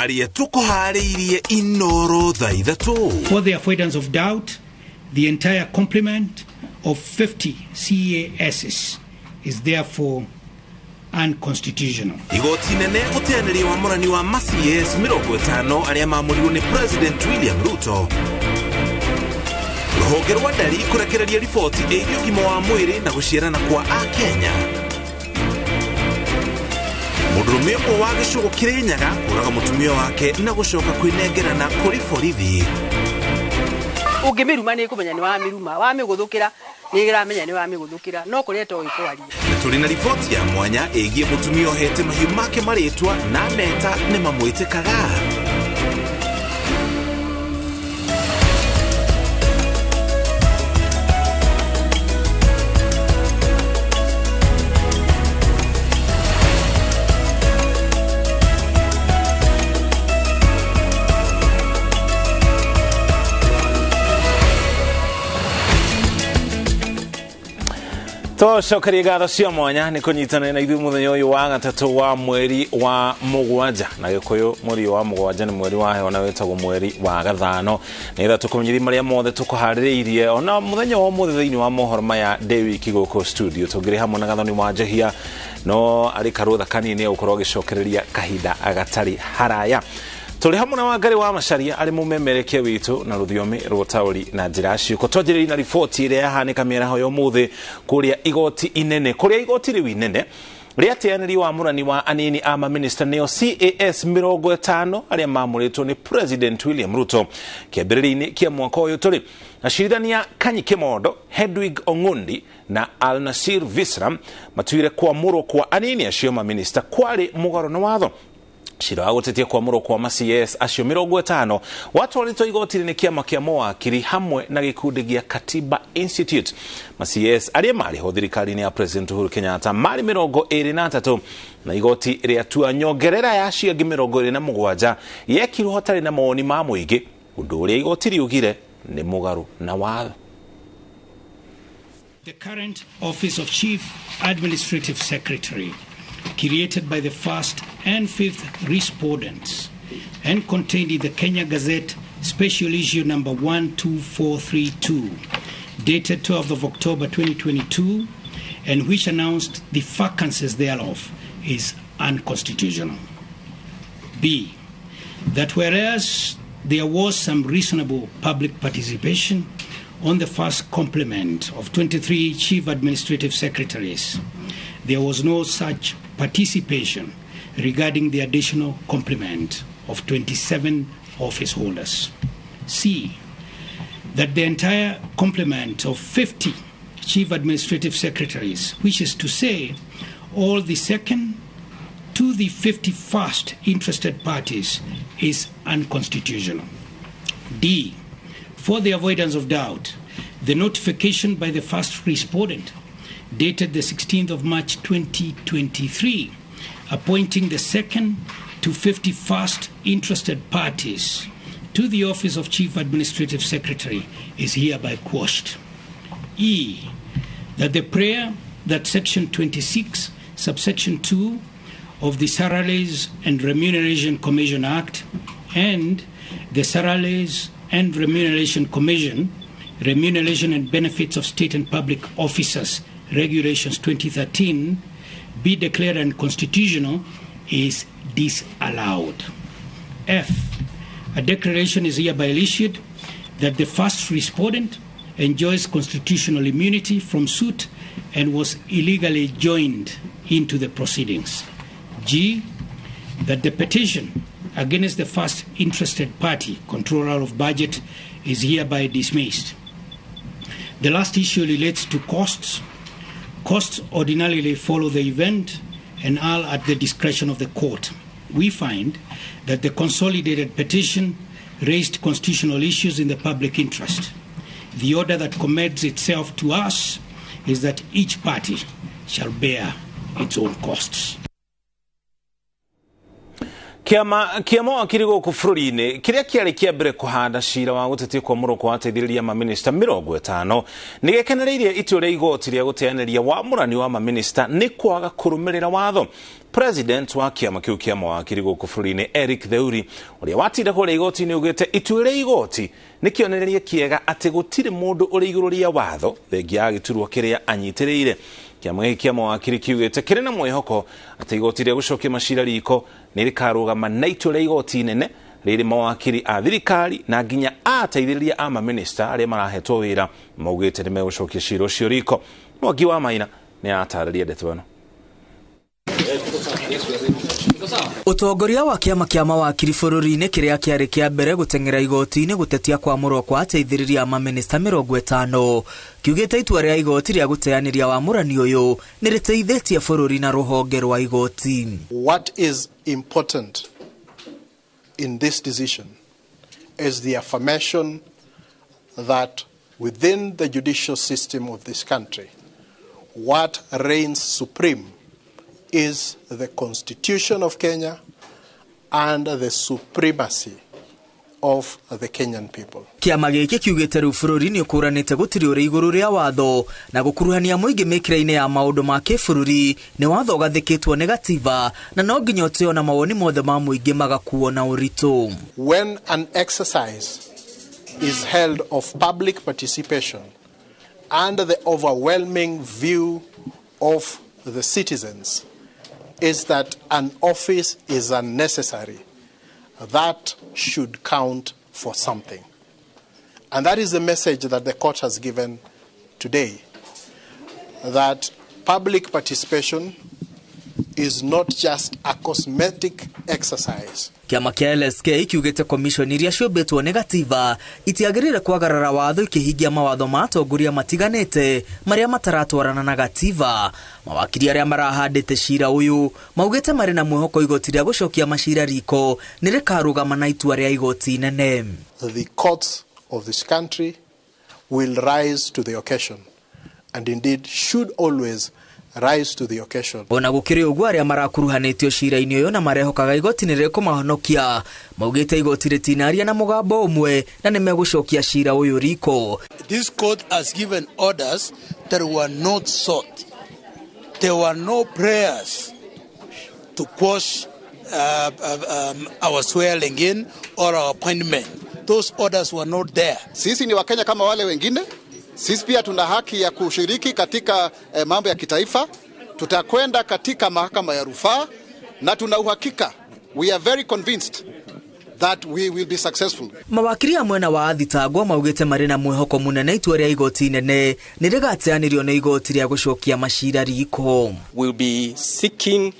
Marĩa tũkũharĩirie Inoro thaa 3. For the avoidance of doubt, the entire complement of 50 CASs is therefore unconstitutional. Igoti nene gũteanĩria wamũrani wa ma CAS 50 arĩa mamũrirwo nĩ President William Ruto. Rũhonge rwa ndari kũrekereria riboti ĩgiĩ ũgima wa mwĩrĩ na gũciarana kwa Akenya. Mũndũrũme ũmwe wa gĩcũgũ Kĩrĩnyaga kũraga mũtumia wake na gũcoka kwĩnengerana kũrĩ borithi. Ũngĩmĩruma nĩ ĩkũmenya nĩ wamĩruma, wamĩgũthũkĩra nĩ ĩramenya nĩ wamĩgũthũkĩra, no kũrĩa ĩtoĩ kwaria. Na tũrĩ na riboti ya mwanya ĩgiĩ mũtumia ũhete mahiũ make marĩtwa na meta nĩ mamwĩtĩkaga. Twacokeria ngatho cia mwanya nĩ kũnyitanĩra na ithuĩ mũthenya ũyũ wa gatatũ wa mweri wa mũgwanja, na Gĩkũyũ mweri wa mũgwanja nĩ mweri wa heho na wĩtagwo mweri wa gathano, nĩgetha tũkũmenyithie marĩa mothe tũkũharĩrĩirie ona mũthenya wa ũmũthĩ thĩinĩ wa mohoro maya ndĩ wiki gũkũ studio. Tũngĩrĩ hamwe na Gathoni wa Njehia, no arĩ karũtha kanini egũkorwo agĩcokereria kahinda gatarĩ haraya. Tũrĩ hamwe na Wangari wa Macharia arĩ mũmemerekia witũ na rũthiomi rwa ũtaũri na njĩra ciĩko. Twanjĩrĩrie na riboti ĩrĩa yahanĩka mĩaraho ya ũmũthĩ kũrĩa igoti inene, kũrĩa igoti rĩu inene rĩateanĩrio wamũrani wa anini a maminista nĩo CAS 50 arĩa mamũrĩtwo nĩ President William Ruto kĩambĩrĩria-inĩ kĩa mwaka ũyũ tũrĩ. Acirithania Kanyi Kimondo, Hedwig Ong'undi na Al-Nasir Visram matuire kwamũrwo kwa anini acio maminista kwarĩ mũgarũ na watho. Cira wa gũtetia kwamũrwo kwa ma CAS acio 50 watwarĩtwo igoti-inĩ nĩ kĩama kĩa mawakiri hamwe na gĩkundi gĩa Katiba Institute. Ma CAS arĩa marĩ ho thirikari-inĩ ya President Uhuru Kenyatta marĩ 23 na igoti rĩatua nyongerera ya acio angĩ 27 yekirwo hatarĩ na mawoni ma mũingĩ, ũndũ ũrĩa igoti riugire nĩ mũgarũ na watho. The current office of Chief Administrative Secretary, created by the first and fifth respondents and contained in the Kenya Gazette Special Issue number 12432, dated 12th of October 2022, and which announced the vacancies thereof, is unconstitutional. B, that whereas there was some reasonable public participation on the first complement of 23 Chief Administrative Secretaries, there was no such participation regarding the additional complement of 27 office holders. C, that the entire complement of 50 Chief Administrative Secretaries, which is to say all the second to the 51st interested parties, is unconstitutional. D, for the avoidance of doubt, the notification by the first respondent dated the 16th of March 2023, appointing the second to 51st interested parties to the office of Chief Administrative Secretary is hereby quashed. E, that the prayer that Section 26, subsection 2 of the Salaries and Remuneration Commission Act and the Salaries and Remuneration Commission, Remuneration and Benefits of State and Public Officers Regulations 2013 be declared unconstitutional is disallowed. F, a declaration is hereby issued that the first respondent enjoys constitutional immunity from suit and was illegally joined into the proceedings. G, that the petition against the first interested party, Controller of Budget, is hereby dismissed. The last issue relates to costs. Costs ordinarily follow the event and are at the discretion of the court. We find that the consolidated petition raised constitutional issues in the public interest. The order that commends itself to us is that each party shall bear its own costs. Kĩama kĩa mawakiri gũkũ bũrũri-inĩ kĩrĩa kĩarĩ kĩa mbere kũhanda cira wa gũtetia kwamũrwo kwa ateithĩrĩria maminista 50 nĩ gĩkenereirie itua rĩa igoti rĩa gũteanĩria wamũrani wa maminista nĩ kwaga kũrũmĩrĩra watho. President wa kĩama kĩu kĩa mawakiri gũkũ bũrũri-inĩ Eric Theuri, ũrĩa watinda kũrĩa igoti-inĩ, augĩte itua rĩa igoti nĩ kĩonereria kĩega atĩ gũtirĩ mũndũ ũrĩ igũrũ rĩa watho, thengia ya gĩturwa kĩrĩa anyitĩrĩire. Kĩama gĩkĩ kĩa mawakiri kiugĩte kĩrĩ na mwĩhoko atĩ igoti rĩa gũcokia macira riko nĩ rĩkarũgama na itua rĩa igoti inene rĩrĩ mawakiri a thirikari na nginya ateithĩrĩria a mamĩnĩsta arĩa marahetwo wĩra maugĩte nĩ megũcokia cira ũcio riko. Mwangi wa Maina nĩ aratarĩria ndeto ĩno. Ũtongoria wa kĩama kĩa mawakiri bũrũri-inĩ kĩrĩa kĩarĩ kĩa mbere gũteng'era igoti-inĩ gũtetia kwamũrwo kwa ateithĩrĩria a mamĩnĩsta 50 kiugĩte itua rĩa igoti rĩa gũteanĩria wamũrani ũyũ nĩ rĩteithĩtie bũrũri na rũhonge rwa igoti. What is important in this decision is the affirmation that within the judicial system of this country, what reigns supreme is the Constitution of Kenya and the supremacy of the Kenyan people. Kĩama gĩkĩ kiugĩte rĩu bũrũri nĩ ũkũranĩte gũtirĩ ũrĩ igũrũ rĩa watho na gũkuruhania mũingĩ mĩkĩra-inĩ ya maũndũ ma kĩbũrũri nĩ watho ũgathĩkĩtwo nĩ gatiba na no nginya ũtĩo na mawoni mothe ma mũingĩ magakuo na ũritũ. When an exercise is held of public participation and the overwhelming view of the citizens is that an office is unnecessary, that should count for something. And that is the message that the court has given today, that public participation is not just a cosmetic exercise. Kĩama kĩa LSK kiugĩte commission iria ciũmbĩtwo nĩ gatiba itiagĩrĩire kwagarara watho ikĩhingia mawatho ma atongoria matiganĩte marĩa mataratwarana na gatiba. Mawakiri arĩa marahandĩte cira ũyũ maugĩte marĩ na mwĩhoko igoti rĩa gũcokia macira riko nĩ rĩkarũgama na itua rĩa igoti inene. The courts of this country will rise to the occasion and indeed should always rise to the occasion. Ona gũkĩrĩ ũguo arĩa marakuruhanĩtio cira-inĩ ũyũ na marehokaga igoti nĩ rĩkũmahonokia maugĩte igoti rĩtinaria na mũgambo ũmwe na nĩ megũcokia cira ũyũ riko. This court has given orders that were not sought. There were no prayers to quash our swearing in or our appointment. Those orders were not there. Sisi ni Wakenya kama wale wengine. Sisi pia tuna haki ya kushiriki katika mambo ya kitaifa. Tutakwenda katika mahakama ya rufaa na tuna uhakika. We are very convinced that we will be successful. Mawakiri a mwena wa athitangwo maugĩte marĩ na mwĩhoko mũnene itua rĩa igoti inene nĩ rĩgateanĩrio nĩ igoti rĩa gũcokia macira riko. We'll be seeking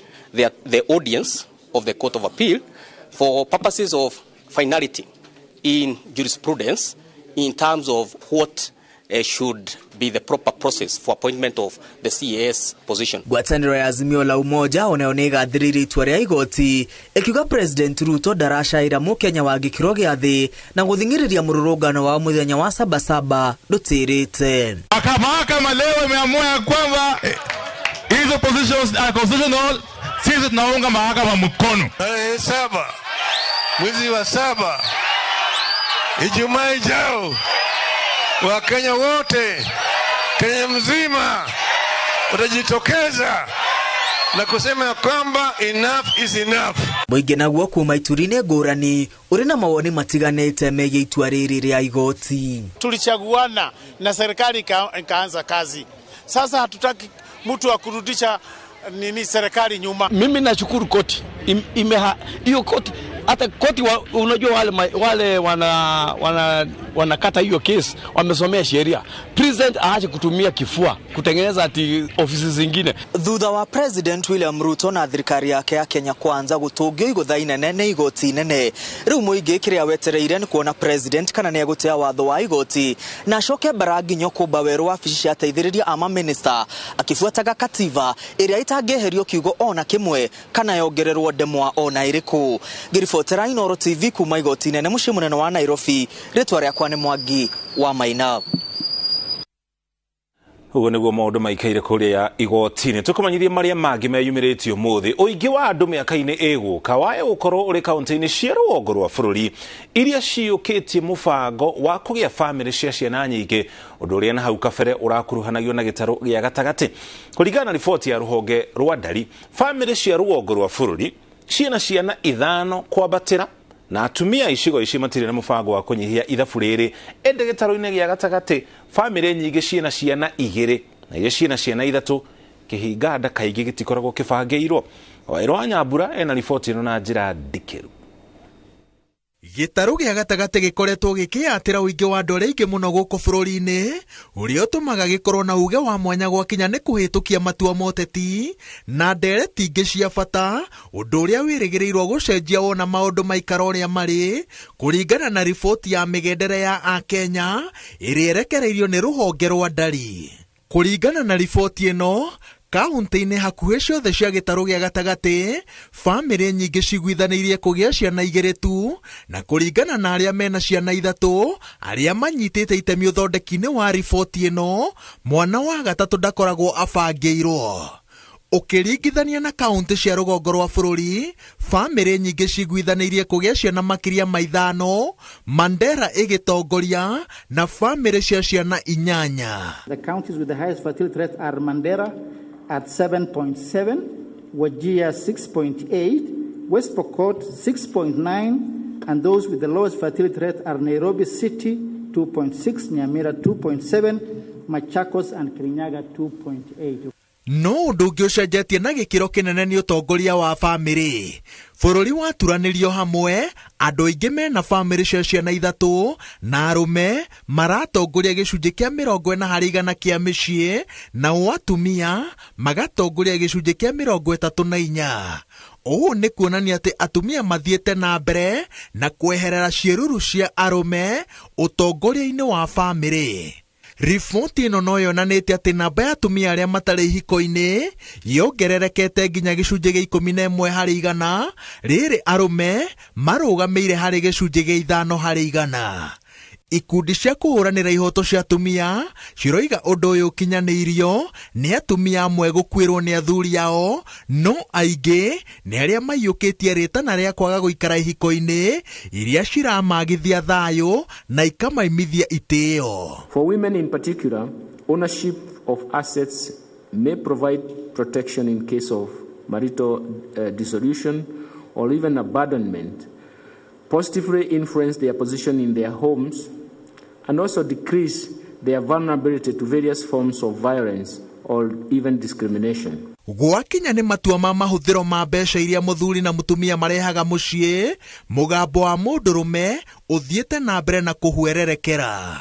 the audience of the Court of Appeal for purposes of finality in jurisprudence in terms of what should be the proper process for appointment of the CAS position. Ngwatanĩro ya Azimio la Umoja onayo nĩ ĩgathĩrĩirie itua rĩa igoti ĩkiuga President Ruto ndaracaĩra mũkenya wa gĩkĩro gĩa thĩ na gũthing'ĩrĩria mũrũrũngano wa mũthenya wa Sabasaba ndũtĩrĩte. Mahakama leo imeamua ya kwamba hizo positions are constitutional. Sisi tunaunga mahakama mkono. Tarehe 7 mwezi wa 7 Ijumaa ijao, Wakenya wote, Kenya mzima watajitokeza na kusema kwamba enough is enough. Mũingĩ naguo kuma ituri-inĩ ngũrani ũrĩ na mawoni matiganĩte megiĩ itua rĩrĩ rĩa igoti. Tulichaguana na serikali ikaanza kazi. Sasa hatutaki mtu wa kurudisha nini serikali nyuma. Mimi nashukuru koti. Hiyo koti, hata koti unajua wale wanakata hiyo case wamesomea sheria. President aache kutumia kifua kutengeneza ati ofisi zingine. Thutha wa President William Ruto na thirikari yake ya Kenya Kwanza gũtũngio igũtha inene nĩ igoti inene, rĩu mũingĩ kĩrĩa wetereire nĩ kuona President kana nĩ egũtea watho wa igoti na acoke mbara nginyo kũmba werũ wabici cia ateithĩrĩria a mamĩnĩsta akĩbuataga katiba ĩrĩa ĩtangĩeherio kiugo ona kĩmwe kana yongererwo ndemwa ona ĩrĩkũ. Ngĩribotera Inooro TV kuma igoti inene mũciĩ mũnene wa Nairobi, rĩtwa rĩakwa nĩ Mwangi wa Maina. Ũguo nĩguo maũndũ maikaire kũrĩa ya igoti-inĩ. Tũkũmenyithie marĩa mangĩ meyumĩrĩtie ũmũthĩ. Ũingĩ wa andũ mĩaka-inĩ ĩgũka wae gũkorwo ũrĩ kaũntĩ-inĩ cia rũgongo rwa bũrũri iria ciyũkĩtie mũbango wa kũgĩa bamĩrĩ cia ciana nyingĩ, ũndũ ũrĩa na hau kabere ũrakuruhanagio na gĩtarũ gĩa gatagatĩ. Kũringana na riboti ya rũhonge rwa ndari, bamĩrĩ cia rũgongo rwa bũrũri ciĩna ciana 5 kwambatĩra, na atumia icigo ici matirĩ na mũbango wa kũnyihia ithabu rĩrĩ. Ĩndĩ gĩtarũ-inĩ gĩa gatagatĩ bamĩrĩ nyingĩ ciĩna ciana 2 na iria ciĩna ciana 3, kĩhinga nda kaingĩ gĩtikoragwo kĩbangĩirwo. Waĩrũ wa Nyambura ena riboti ĩno na njĩra ndikĩru. Gĩtarũ gĩa gatagatĩ gĩkoretwo gĩkĩyatĩra ũingĩ wa andũ arĩa aingĩ mũno gũkũ bũrũri-inĩ, ũrĩa ũtũmaga gĩkorwo na uge wa mwanya gwakinya nĩ kũhĩtũkia matua ma ũteti na ndereti ingĩ cia bata, ũndũ ũrĩa wĩrĩgĩrĩirwo gũcenjia wona maũndũ maikara ũrĩa marĩ, kũringana na riboti ya mĩgendere ya Akenya ĩrĩa ĩrekereirio nĩ rũhonge rwa ndari. Kũringana na riboti ĩno, kaunti-inĩ hakuhĩ ciothe cia gĩtarũ gĩa gatagatĩ, bamĩrĩ nyingĩ ciguithanĩirie kũgĩa ciana 2 tu, na kũringana na arĩa mena ciana 3 arĩa manyitĩte itemi ũthondeki-inĩ wa riboti ĩno, mwana wa gatatũ ndakoragwo abangĩirwo. Ũkĩringithania na kaunti cia rũgongo rwa bũrũri, bamĩrĩ nyingĩ ciguithanĩirie kũgĩa ciana makĩria ma 5, Mandera ĩgĩtongoria na bamĩrĩ cia ciana 8. The counties with the highest fertility rate are Mandera at 7.7, Wajir 6.8, West Pokot 6.9, and those with the lowest fertility rate are Nairobi City 2.6, Nyamira 2.7, Machakos and Kirinyaga 2.8. No ũndũ ũngĩ ũcenjetie na gĩkĩro kĩnene nĩ ũtongoria wa bamĩrĩ. Bũrũri waturanĩrio hamwe, andũ aingĩ mena bamĩrĩ cia ciana 3 na arũme maratongoria gĩcunjĩ kĩa 40 harĩ igana kĩa mĩciĩ, nao atumia magatongoria gĩcunjĩ kĩa 34. Ũũ nĩ kuonania atĩ atumia mathiĩte na mbere na kweherera ciĩruru cia arũme ũtongoria-inĩ wa bamĩrĩ. Riboti ĩno no yonanĩtie atĩ namba ya atumia arĩa matarĩ ihiko-inĩ yongererekete nginya gĩcunjĩ gĩa 11 harĩ igana, rĩrĩ arũme marũgamĩire harĩ gĩcunjĩ gĩa 5 harĩ igana. Ikundi cia kũhũranĩra ihoto cia atumia ciroiga ũndũ ũyũ ũkinyanĩirio nĩ atumia amwe gũkuĩrwo nĩ athuri ao, no aingĩ nĩ arĩa maiyũkĩtie rĩtana rĩa kwaga gũikara ihiko-inĩ iria ciramagithia thayũ na ikamaimithia itĩo. For women in particular, ownership of assets may provide protection in case of marital dissolution or even abandonment, positively influence their position in their homes, and also decrease their vulnerability to various forms of violence or even discrimination. Gwakinya nĩ matua ma mahũthĩro ma mbeca iria mũthuri na mũtumia marehaga mũciĩ, mũgambo wa mũndũrũme ũthiĩte na mbere na kũhwererekera.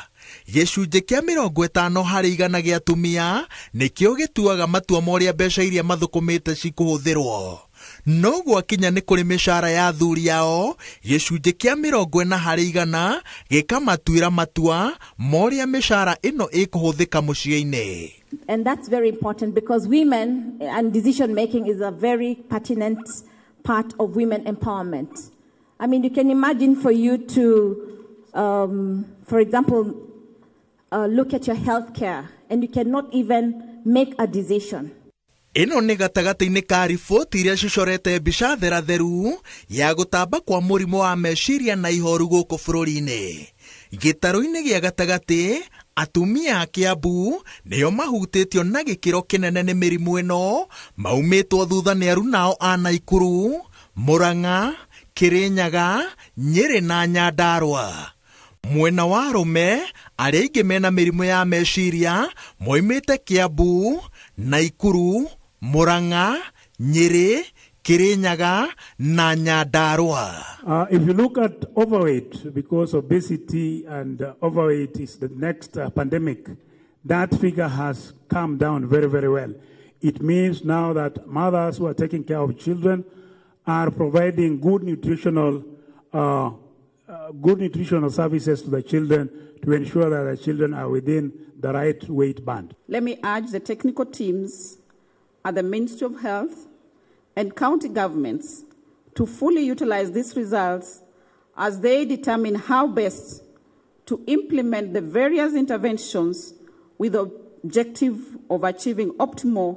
Gĩcunjĩ kĩa 50 harĩ igana gĩa atumia nĩkĩo gĩtuaga matua ma ũrĩa mbeca iria mathũkũmĩte cikũhũthĩrwo. No gwakinya nĩ kũrĩ mĩcara ya athuri ao, gĩcunjĩ kĩa 40 harĩ igana gĩkamatuĩra matua ma ũrĩa mĩcara ĩno ĩkũhũthĩka mũciĩ-inĩ. And that's very important because women and decision making is a very pertinent part of women empowerment. I mean, you can imagine for you to, for example, look at your health care and you cannot even make a decision. Ĩno nĩ gatagatĩ-inĩ ka riboti iria cicorete mbica theratheru ya gũtamba kwa mũrimũ wa meciria na ihoru gũkũ bũrũri-inĩ. Gĩtarũ-inĩ gĩa gatagatĩ, atumia a Kiambu nĩo mahutĩtio na gĩkĩro kĩnene nĩ mĩrimũ ĩno, maumĩtwo thutha nĩ arunao a Naikuru, Murang'a, Kirinyaga, Nyĩrĩ na Nyandarua. Mwena wa arũme, arĩa aingĩ mena mĩrimũ ya meciria moimĩte Kiambu, Naikuru, Murang'a, Nyĩrĩ, Kirinyaga na Nyandarua. If you look at overweight, because obesity and overweight is the next pandemic, that figure has come down very, very well. It means now that mothers who are taking care of children are providing good nutritional services to the children to ensure that the children are within the right weight band. Let me urge the technical teams at the Ministry of Health and county governments to fully utilize these results as they determine how best to implement the various interventions with the objective of achieving optimal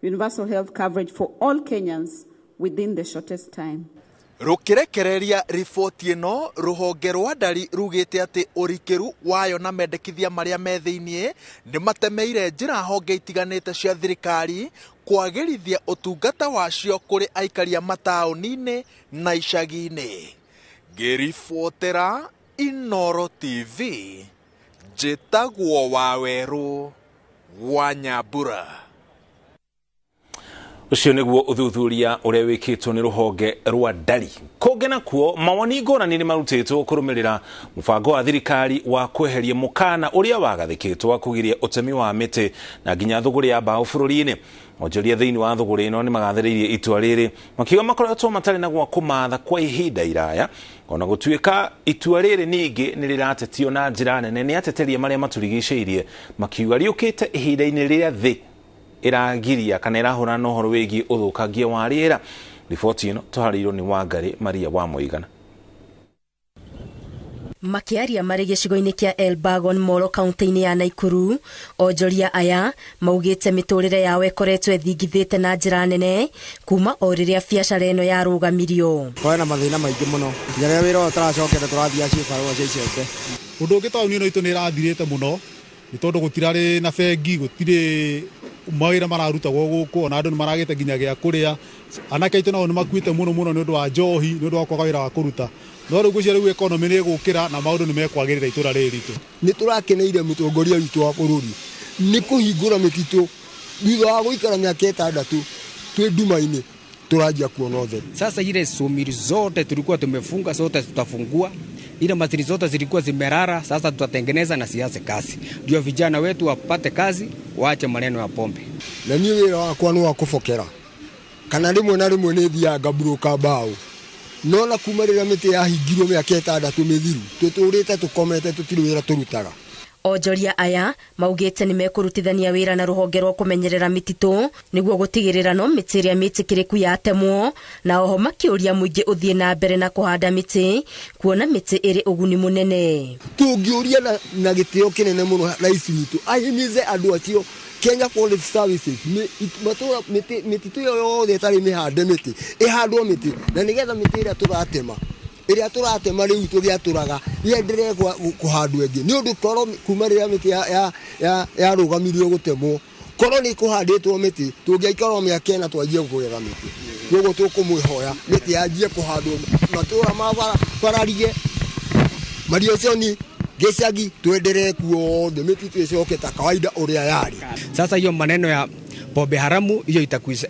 universal health coverage for all Kenyans within the shortest time. Rukirekereria riboti ĩno, rũhonge rwa ndari rugĩte atĩ ũrikĩru wayo na mendekithia marĩa me thĩiniĩ nĩ matemeire njĩra honge itiganĩte cia thirikari kwagĩrithia ũtungata wacio kũrĩ aikaria mataũni-inĩ na icagi-inĩ. Ngĩribotera Inooro TV, njĩtagwo Wawerũ wa Nyambura. Ũcio nĩguo ũthuthuria ũrĩa wĩkĩtwo nĩ rũhonge rwa ndari. Kũngĩ nakuo, mawoni ngũrani nĩ marutĩtwo kũrũmĩrĩra mũbango wa thirikari wa kweheria mũkana ũrĩa wagathĩkĩtwo wa kũgiria ũtemi wa mĩtĩ na nginya thũgũrĩ ya mbaũ bũrũri-inĩ. Onjoria thĩinĩ wa thũgũrĩ ĩno nĩ magathĩrĩirie itua rĩrĩ makiuga makoretwo matarĩ na gwa kũmatha kwa ihinda iraya, ona gũtuĩka itua rĩrĩ ningĩ nĩ rĩratetio na njĩra nene nĩ ateteria marĩa matũrigicĩirie, makiuga rĩũkĩte ihinda-inĩ rĩa thĩ ĩragiria kana ĩrahũrana na ũhoro wĩgiĩ ũthũkangia wa rĩera. Riboti ĩno tũharĩirio nĩ Wangarĩ Maria wa Mũigana. Makĩaria marĩ gĩcigo-inĩ kĩa Elbagon Molo kaunti-inĩ ya Naikuru, onjoria aya maugĩte mĩtũrĩre yao ĩkoretwo ĩthingithĩte na njĩra nene kuma o rĩrĩa biacara ĩno yarũgamirio. Kwĩna mathĩna maingĩ mũno nginya rĩrĩa wĩra ũyũ ũtaracokete tũrathiaga cibarũa cia icembe. Ũndũ ũngĩ taũni ĩno itũ nĩ ĩrathirĩte mũno nĩ tondũ gũtirarĩ na bengi, gũtirĩ mawĩra mararutagwo gũkũ, ona andũ nĩ maragĩte nginya gĩa kũrĩa. Anake aitũ nao nĩ makuĩte mũno mũno nĩ ũndũ wa njohi, nĩ ũndũ wa kwaga wĩra wa kũruta. No rĩu ngwĩciria rĩu economy nĩ ĩgũkĩra na maũndũ nĩ mekwagĩrĩra itũra rĩrĩ ritũ. Nĩ tũrakeneire mũtongoria witũ wa bũrũri nĩ kũhingũra mĩtitũ thutha wa gũikara mĩaka 6 twĩ nduma-inĩ, tũranjia kuona ũtheri. Sasa ile sumiri zote tulikuwa tumefunga zote tutafungua, ile masiri zote zilikuwa zimerara sasa tutatengeneza na siasa kazi, ndio vijana wetu wapate kazi, waache maneno ya pombe. Na niĩ wĩra wakwa nĩ wa kũbokera kana rĩmwe na rĩmwe nĩ thiaga ngaburuka mbaũ, no na kuma rĩrĩa mĩtĩ yahingirwo mĩaka 6 mĩthiru tũtũrĩte tũkomete tũtirĩ wĩra tũrutaga. Onjoria aya maugĩte nĩ mekũrutithania wĩra na rũhonge rwa kũmenyerera mĩtitũ nĩguo gũtigĩrĩra no mĩtĩ ĩrĩa mĩtĩkĩrĩku yatemwo, na oho makĩũria mũingĩ ũthiĩ na mbere na kũhanda mĩtĩ kuona mĩtĩ ĩrĩ ũguni mũnene. Tũngĩũria na gĩtĩo kĩnene mũno rais witũ ahimize andũ acio Kenya Forest Services matũra mĩtitũ ĩyo yothe ĩtarĩ mĩhande mĩtĩ ĩhandwo mĩtĩ, na nĩgetha mĩtĩ ĩrĩa tũratema rĩu tũgĩatũraga yenderee kũhandwo ĩngĩ, nĩ ũndũ korwo kuma rĩrĩa mĩtĩ yarũgamirio gũtemwo, korwo nĩ kũhandĩtwo mĩtĩ tũngĩaikara mĩaka 4 twanjie kũgetha mĩtĩ. Koguo tũkũmwĩhoya mĩtĩ yanjie kũhandwo matũra ma bararige Marioconi gĩcagi tuendelee kuothe mĩtitũ ĩcoke ta kawaida ũrĩa yarĩ. Sasa hiyo maneno ya pombe haramu hiyo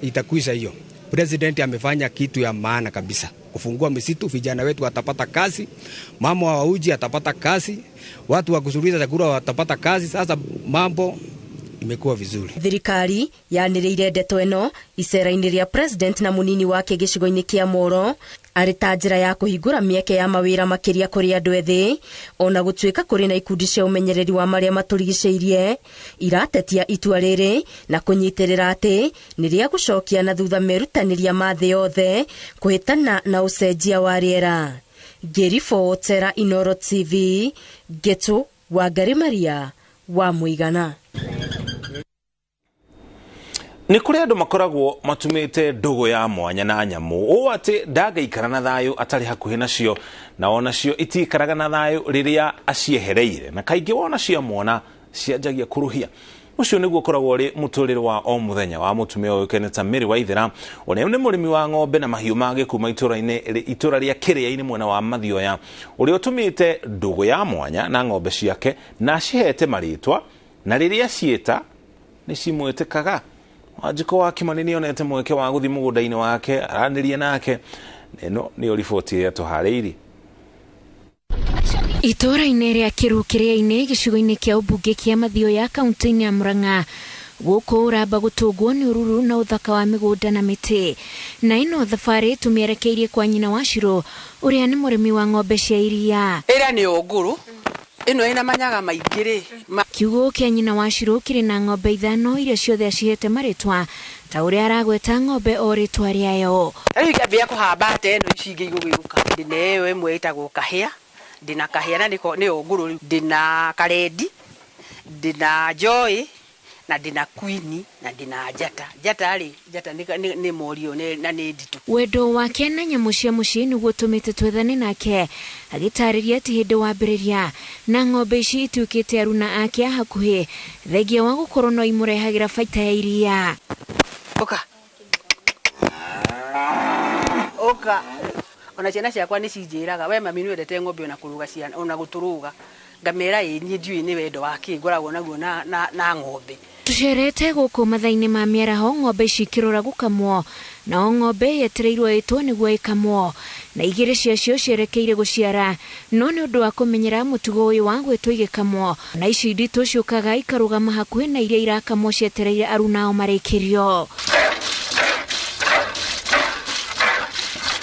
itakuisha hiyo. President amefanya kitu ya maana kabisa. Kufungua misitu, vijana wetu watapata kazi, mama wa uji atapata kazi, watu wa kusuruliza chakula watapata kazi. Sasa mambo imekuwa vizuri. Thirikari yanĩrĩire ndeto ĩno icera-inĩ rĩa president na mũnini wake gĩcigo-inĩ kĩa Moro arĩ ta njĩra ya kũhingũra mĩeke ya mawĩra makĩria kũrĩ andũ ethĩ, ona gũtuĩka kũrĩ na ikundi cia ũmenyereri wa marĩa matũrigicĩirie iratetia itua rĩrĩ na kũnyitĩrĩra atĩ nĩ rĩa gũcokia na thutha merutanĩria ma thĩ yothe kũhĩtana na ũcenjia wa rĩera. Ngĩribotera Inooro TV, Ngetu Wangari Maria wa Mũigana. Nĩ kũrĩ andũ makoragwo matumĩte ndũgũ ya mwanya na nyamũ ũũ atĩ ndangĩikara na thayũ atarĩ hakuhĩ nacio, na onacio itiikaraga na thayũ rĩrĩa aciehereire, na kaingĩ wona ciamwona cianjagia kũrũhia. Ũcio nĩguo ũkoragwo ũrĩ mũtũrĩre wa o mũthenya wa mũtumia ũyũkaine ta Mary Waithera, ũrĩa nĩ mũrĩmi wa ng'ombe na mahiũ mangĩ kuma itũra rĩa Kĩrĩa-inĩ mwena wa Mathioya, ũrĩa ũtumĩte ndũgũ ya mwanya na ng'ombe ciake na acihete marĩtwa, na rĩrĩa ciĩta nĩ cimwĩtĩkaga. Wanjikũ wa Kimani nĩonete mweke wa gũthiĩ mũgũnda-inĩ wake aranĩrie nake. Ĩno nĩyo riboti ĩrĩa tũharĩirie. Itũra-inĩ rĩa Kĩru Kĩrĩa-inĩ gĩcigo-inĩ kĩa ũmbunge kĩa Mathioya kaunti-inĩ ya Murang'a, gũkũ ũramba gũtũngwo nĩ ũruru na ũthaka wa mĩgũnda na mĩtĩ. Na ĩno thabarĩ tũmĩerekeirie kwa nyina wa Shiro ũrĩa nĩ mũrĩmi wa ng'ombe cia iria. Ĩrĩa nĩ ũngũrũ ĩno ĩna manyaga maingĩ rĩ. Kiugũ kĩa nyina wa Shiro kĩrĩ na ng'ombe 5 iria ciothe acihete marĩtwa ta ũrĩa aragweta ng'ombe o rĩtwa rĩayo. Rĩu ikĩambia kũhamba ate ĩno ici ingĩ igũgĩũka. Ndĩna ĩyo ĩmwe ĩtagwo kahĩa, ndĩna kahĩa na nĩ ũngũrũ rĩu, ndĩna karendi, ndĩna joy Na ndĩna Queen na ndĩna Njata. Njata rĩ, Njata nĩ morio na nĩ nditũ. Wendo wake na nyamũ cia mũciĩ nĩguo ũtũmĩte twethane nake, agĩtarĩria atĩ hĩndĩ wambĩrĩria na ng'ombe ici ituĩkĩte aruna ake a hakuhĩ, thengia wa gũkorwo no imũrehagĩra baita ya iria. Ũka. Ũka. Ona ciana ciakwa nĩ cinjĩraga, we mami nĩ wendete ng'ombe ona kũrũga ciana, ona gũtũrũga. Ngamera ĩ niĩ ndiũĩ nĩ wendo wa kĩ ngoragwo naguo na ng'ombe. Tũcerete gũkũ mathaa-inĩ ma mĩaraho ng'ombe ici ikĩrora gũkamwo, nao ng'ombe yetereirwo ĩtwo nĩguo ĩkamwo, na igĩrĩ ciacio cierekeire gũciara, no nĩ ũndũ wa kũmenyera mũtugo ũyũ wa gwĩtwo igĩkamwo, na ici nditũ ciũkaga ikarũgama hakuhĩ na iria irakamwo cietereire arunao marĩkĩrio.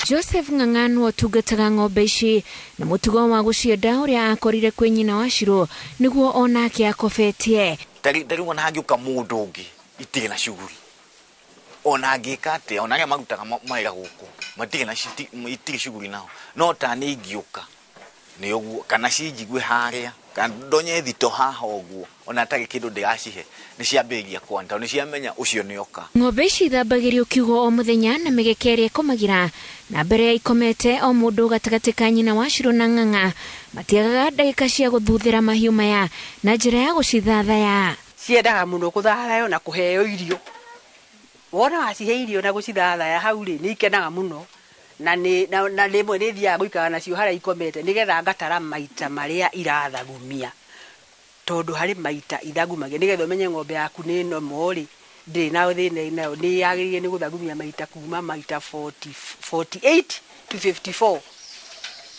Joseph Ng'ang'anu ũtungataga ng'ombe ici na mũtugo wa gũcienda ũrĩa akorire kwĩ nyina wa Shiro nĩguo onake akobetie. Tarĩu ona hangĩũka mũndũ ũngĩ itirĩ na shughuli, ona angĩka atĩa, ona arĩa marutaga mawĩra gũkũ matirĩ na itirĩ shughuli nao, no ta niĩ ingĩũka nĩ ũguo, kana cinjigue harĩa, kana ndonye thito haha ũguo, ona hatarĩ kĩndũ ndĩracihe, nĩ ciambĩrĩria kwana, tondũ nĩ ciamenya ũcio nĩ oka. Ng'ombe ici ithambagĩrio kiugũ o mũthenya na mĩgeka ĩrĩa ĩkomagĩra, na mbere ya ikomete o mũndũ gatagatĩ ka nyina wa Shiro na Ng'ang'a matiagaga ndagĩka cia gũthuthĩra mahiũ maya na njĩra ya gũcithathaya. Ciendaga mũno gũthathayo na kũheo irio. Wona wacihe irio na gũcithathaya hau rĩ, nĩ ikenaga mũno. Na rĩmwe nĩ thiaga gũikara nacio harĩa ikomete nĩgetha ngatara maita marĩa irathagumia, tondũ harĩ maita ithagumagia nĩgetha ũmenye ng'ombe yaku nĩ nomo rĩ, ndĩrĩ na thĩna nayo, nĩ yagĩrĩire nĩ gũthagumia maita kuma maita 48 to 54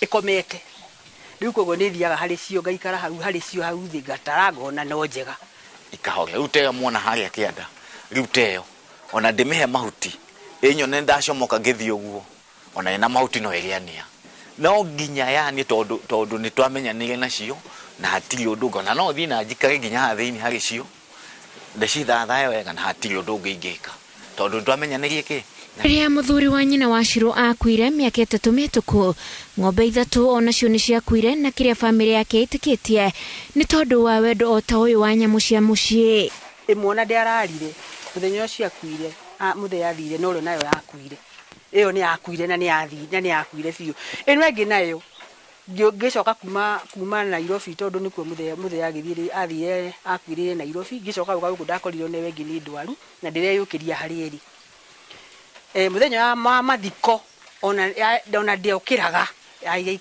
ĩkomete. Rĩu koguo nĩ thiaga harĩ cio ngaikara hau harĩ cio hau thĩ ngatara ngona no njega. Ikahorera. Rĩu teyo muona harĩa kĩanda, rĩu teyo ona ndĩmĩhe mahuti ĩnyone ndacomoka ngĩthiĩ ũguo, ona ĩna mahuti no ĩrĩania, no nginya yani tondũ nĩ twamenyanire nacio na hatirĩ ũndũ ũngĩ, ona no thiĩ na njikare nginya haha thĩinĩ harĩ cio ndĩcithathaye wega na hatirĩ ũndũ ũngĩ ingĩka tondũ nĩ twamenyanĩrie kĩ. Rĩrĩa mũthuri wa nyina wa Shiro akuire mĩaka 3 mĩhĩtũku, ng'ombe 3 onacio nĩ ciakuire, na kĩrĩa bamĩrĩ yake ĩtĩkĩtie nĩ tondũ wa wendo o ta ũyũ wa nyamũ cia mũciĩ. Ĩmwe ona ndĩararire mũthenya ũcio akuire, mũthenya athire no ũrĩa nayo yakuire, ĩyo nĩ yakuire na nĩ yathire na nĩ yakuire biũ. Ĩno ĩngĩ nayo ngĩcoka kuma Nairobi tondũ nĩkuo mũthenya agĩthiĩ athire akuire Nairobi, ngĩcoka gũka gũkũ ndakorirwo nĩwe ĩngĩ nĩ ndwaru na ndĩreyũkĩria harĩ ĩrĩ. Mũthenya wa mathiko ona ndĩokĩraga,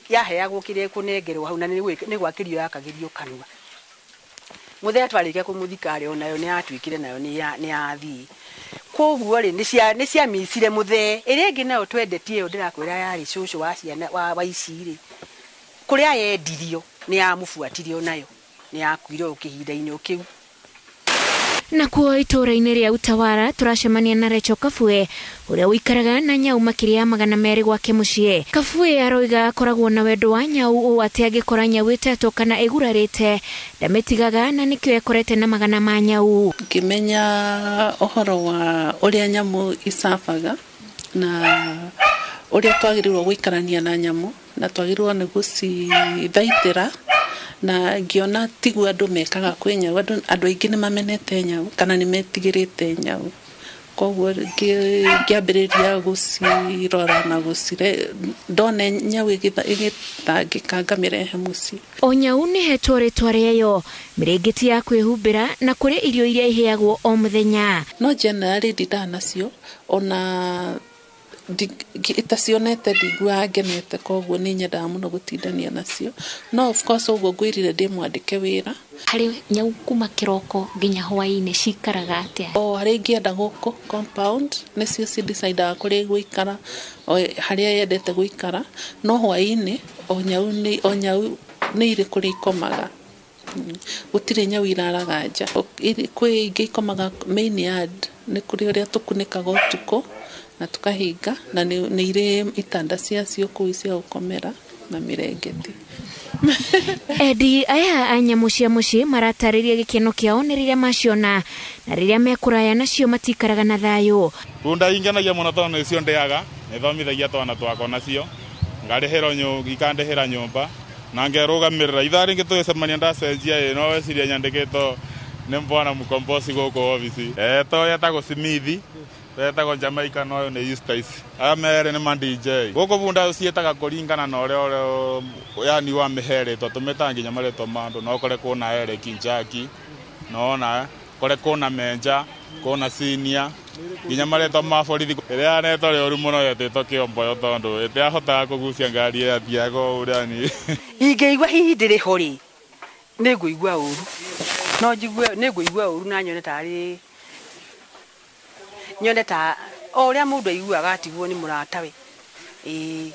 yaheagwo kĩrĩa ĩkũnengerwo hau na nĩ gwakĩrio yakagĩrio kanua. Mũthenya twarĩkia kũmũthika rĩ, onayo nĩ yatuĩkire nayo nĩ yathiĩ. Koguo rĩ, nĩ ciamicire mũthee. Ĩrĩa ĩngĩ nayo twendetie ĩyo ndĩrakwĩra yarĩ cũcũ wa ciana wa ici rĩ, kũrĩa yendirio nĩ yamũbuatirie onayo, nĩ yakuire o kĩhinda-inĩ o kĩu. Nakuo itũũra-inĩ rĩa Utawara tũracemania na Rachel Kabue ũrĩa ũikaraga na nyau makĩria ya 200 gwake mũciĩ. Kabue aroiga akoragwo na wendo wa nyau ũũ atĩ angĩkora nyau ĩtetwo kana ĩgurarĩte ndamĩtigaga, na nĩkĩo ekorete na 100 ma nyau. Ngĩmenya ũhoro wa ũrĩa nyamũ icabaga na ũrĩa twagĩrĩirwo gũikarania na nyamũ na twagĩrĩirwo nĩ gũcithaitĩra, na ngĩona tiguo andũ mekaga kwĩ nyau. Andũ aingĩ nĩ mamenete nyau kana nĩ metigĩrĩte nyau, koguo ngĩambĩrĩria gũcirora na gũcire, ndone nyau ĩgĩtangĩka ngamĩrehe mũciĩ. O nyau nĩ hetwo rĩtwa rĩayo, mĩrĩngĩti ya kwĩhumbĩra na kũrĩ irio iria iheagwo o mũthenya. No generally ndindaga nacio, ona itacionete ndiguaga ngenete, koguo nĩ nyendaga mũno gũtindania nacio. No of course ũguo ngwĩrire ndĩ mwandĩke wĩra. Harĩ nyau kuma kĩroko nginya hwaĩ-inĩ cikaraga atĩa? O harĩa ingĩenda gũkũ compound nĩcio ci decidaga kũrĩa igũikara, o harĩa yendete gũikara, no hwaĩ-inĩ o nyau nĩ irĩ kũrĩa ikomaga. Gũtirĩ nyau iraraga nja. Kwĩ ingĩ ikomaga main yard, nĩ kũrĩ ũrĩa tũkunĩkaga ũtukũ na tukahinga, na nĩ irĩ itanda ciacio kũu cia gũkomera na mĩrengeti. Endi aya a nyamũ cia mũciĩ maratarĩria gĩkeno kĩao nĩ rĩrĩa maciona, na rĩrĩa mekũraya nacio matikaraga na thayũ. Bunda ingenagia mũno tondũ nĩcio ndĩaga, nĩthomithagia twana twakwa nacio, ngarĩhĩrwo ikandĩhĩra nyũmba na ngerũgamĩrĩra. Ithaa rĩngĩ tũgĩcemania ndacenjia ĩ no weciria nyandĩkĩtwo Nĩ mbwana mũkomboci gũkũ obici. To yetagwo Simithi, yetagwo Jamaica, na ũyũ nĩ Eustace. Aya merĩ nĩ ma DJ. Gũkũ bunda ciĩtaga kũringana na ũrĩa yani wamĩhe rĩtwa, tũmĩtaga nginya marĩtwa ma andũ. No ũkore kwĩna Eric Njaki, nona kore kwĩna Menja, kwĩna Senior, nginya marĩtwa ma borithi. Ĩrĩa yanetwo rĩũru mũno yetĩtwo Kĩomboyo tondũ ĩtiahotaga kũgucia ngari ĩyathiaga o ũrĩa ni. Ingĩigua hihi ndĩrĩ ho rĩ, nĩ ngũigua ũru. No njigue nĩ ngũigua ũru na nyone tarĩ nyone ta o ũrĩa mũndũ aiguaga atigwo nĩ mũratawe. Ĩĩ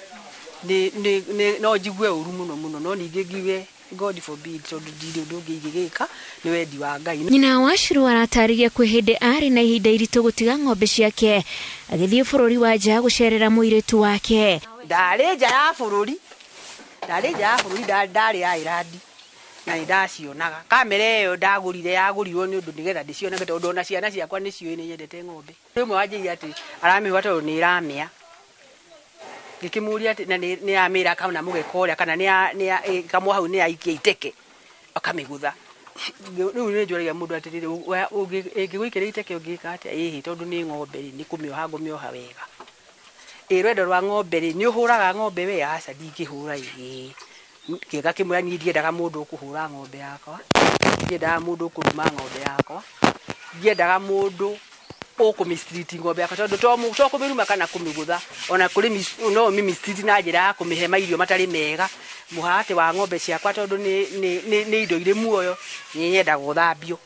nĩ no njigue ũru mũno mũno, no ningĩ ngiuge God forbid, tondũ ndirĩ ũndũ ũngĩ ingĩgĩka, nĩ wendi wa Ngai. Nyina wa Shiru aratarĩria kwĩ hĩndĩ arĩ na ihinda iritũ gũtiga ng'ombe ciake agĩthiĩ bũrũri wa nja gũcerera mũirĩtu wake. Ndarĩ nja ya bũrũri, ndarĩ Ireland na nĩ ndacionaga. Kamera ĩyo ndagũrire yagũrirwo nĩ ũndũ nĩgetha ndĩcionage, tondũ ona ciana ciakwa nĩ ciũĩ nĩ nyendete ng'ombe. Rĩmwe wanjĩire atĩ aramĩhũra tondũ nĩ ĩramĩa. Ngĩkĩmũria atĩ na nĩ yamĩra kana mũgeka ũrĩa, kana nĩ kamwe hau nĩ yaikia iteke akamĩgũtha. Rĩu nĩ njũragia mũndũ atĩrĩrĩ, ĩngĩgũikĩria iteke ũngĩka atĩa? Ĩhĩ, tondũ nĩ ng'ombe rĩ, nĩ kũmĩoha ngũmĩoha wega. Ĩ rwendo rwa ng'ombe rĩ, nĩ ũhũraga ng'ombe we? Aca, ndingĩhũra. Ĩ kĩga kĩmwe niĩ ndiendaga mũndũ ũkũhũra ng'ombe yakwa, ndiendaga mũndũ ũkũruma ng'ombe yakwa, ndiendaga mũndũ ũkũmistreat ng'ombe yakwa, tondũ to kũmĩruma kana kũmĩgũtha, ona kũrĩ no ũmĩmistreat na njĩra ya kũmĩhe mairio matarĩ mega. Mũharatĩ wa ng'ombe ciakwa, tondũ nĩ indo irĩ muoyo, nĩ nyendaga ũthambio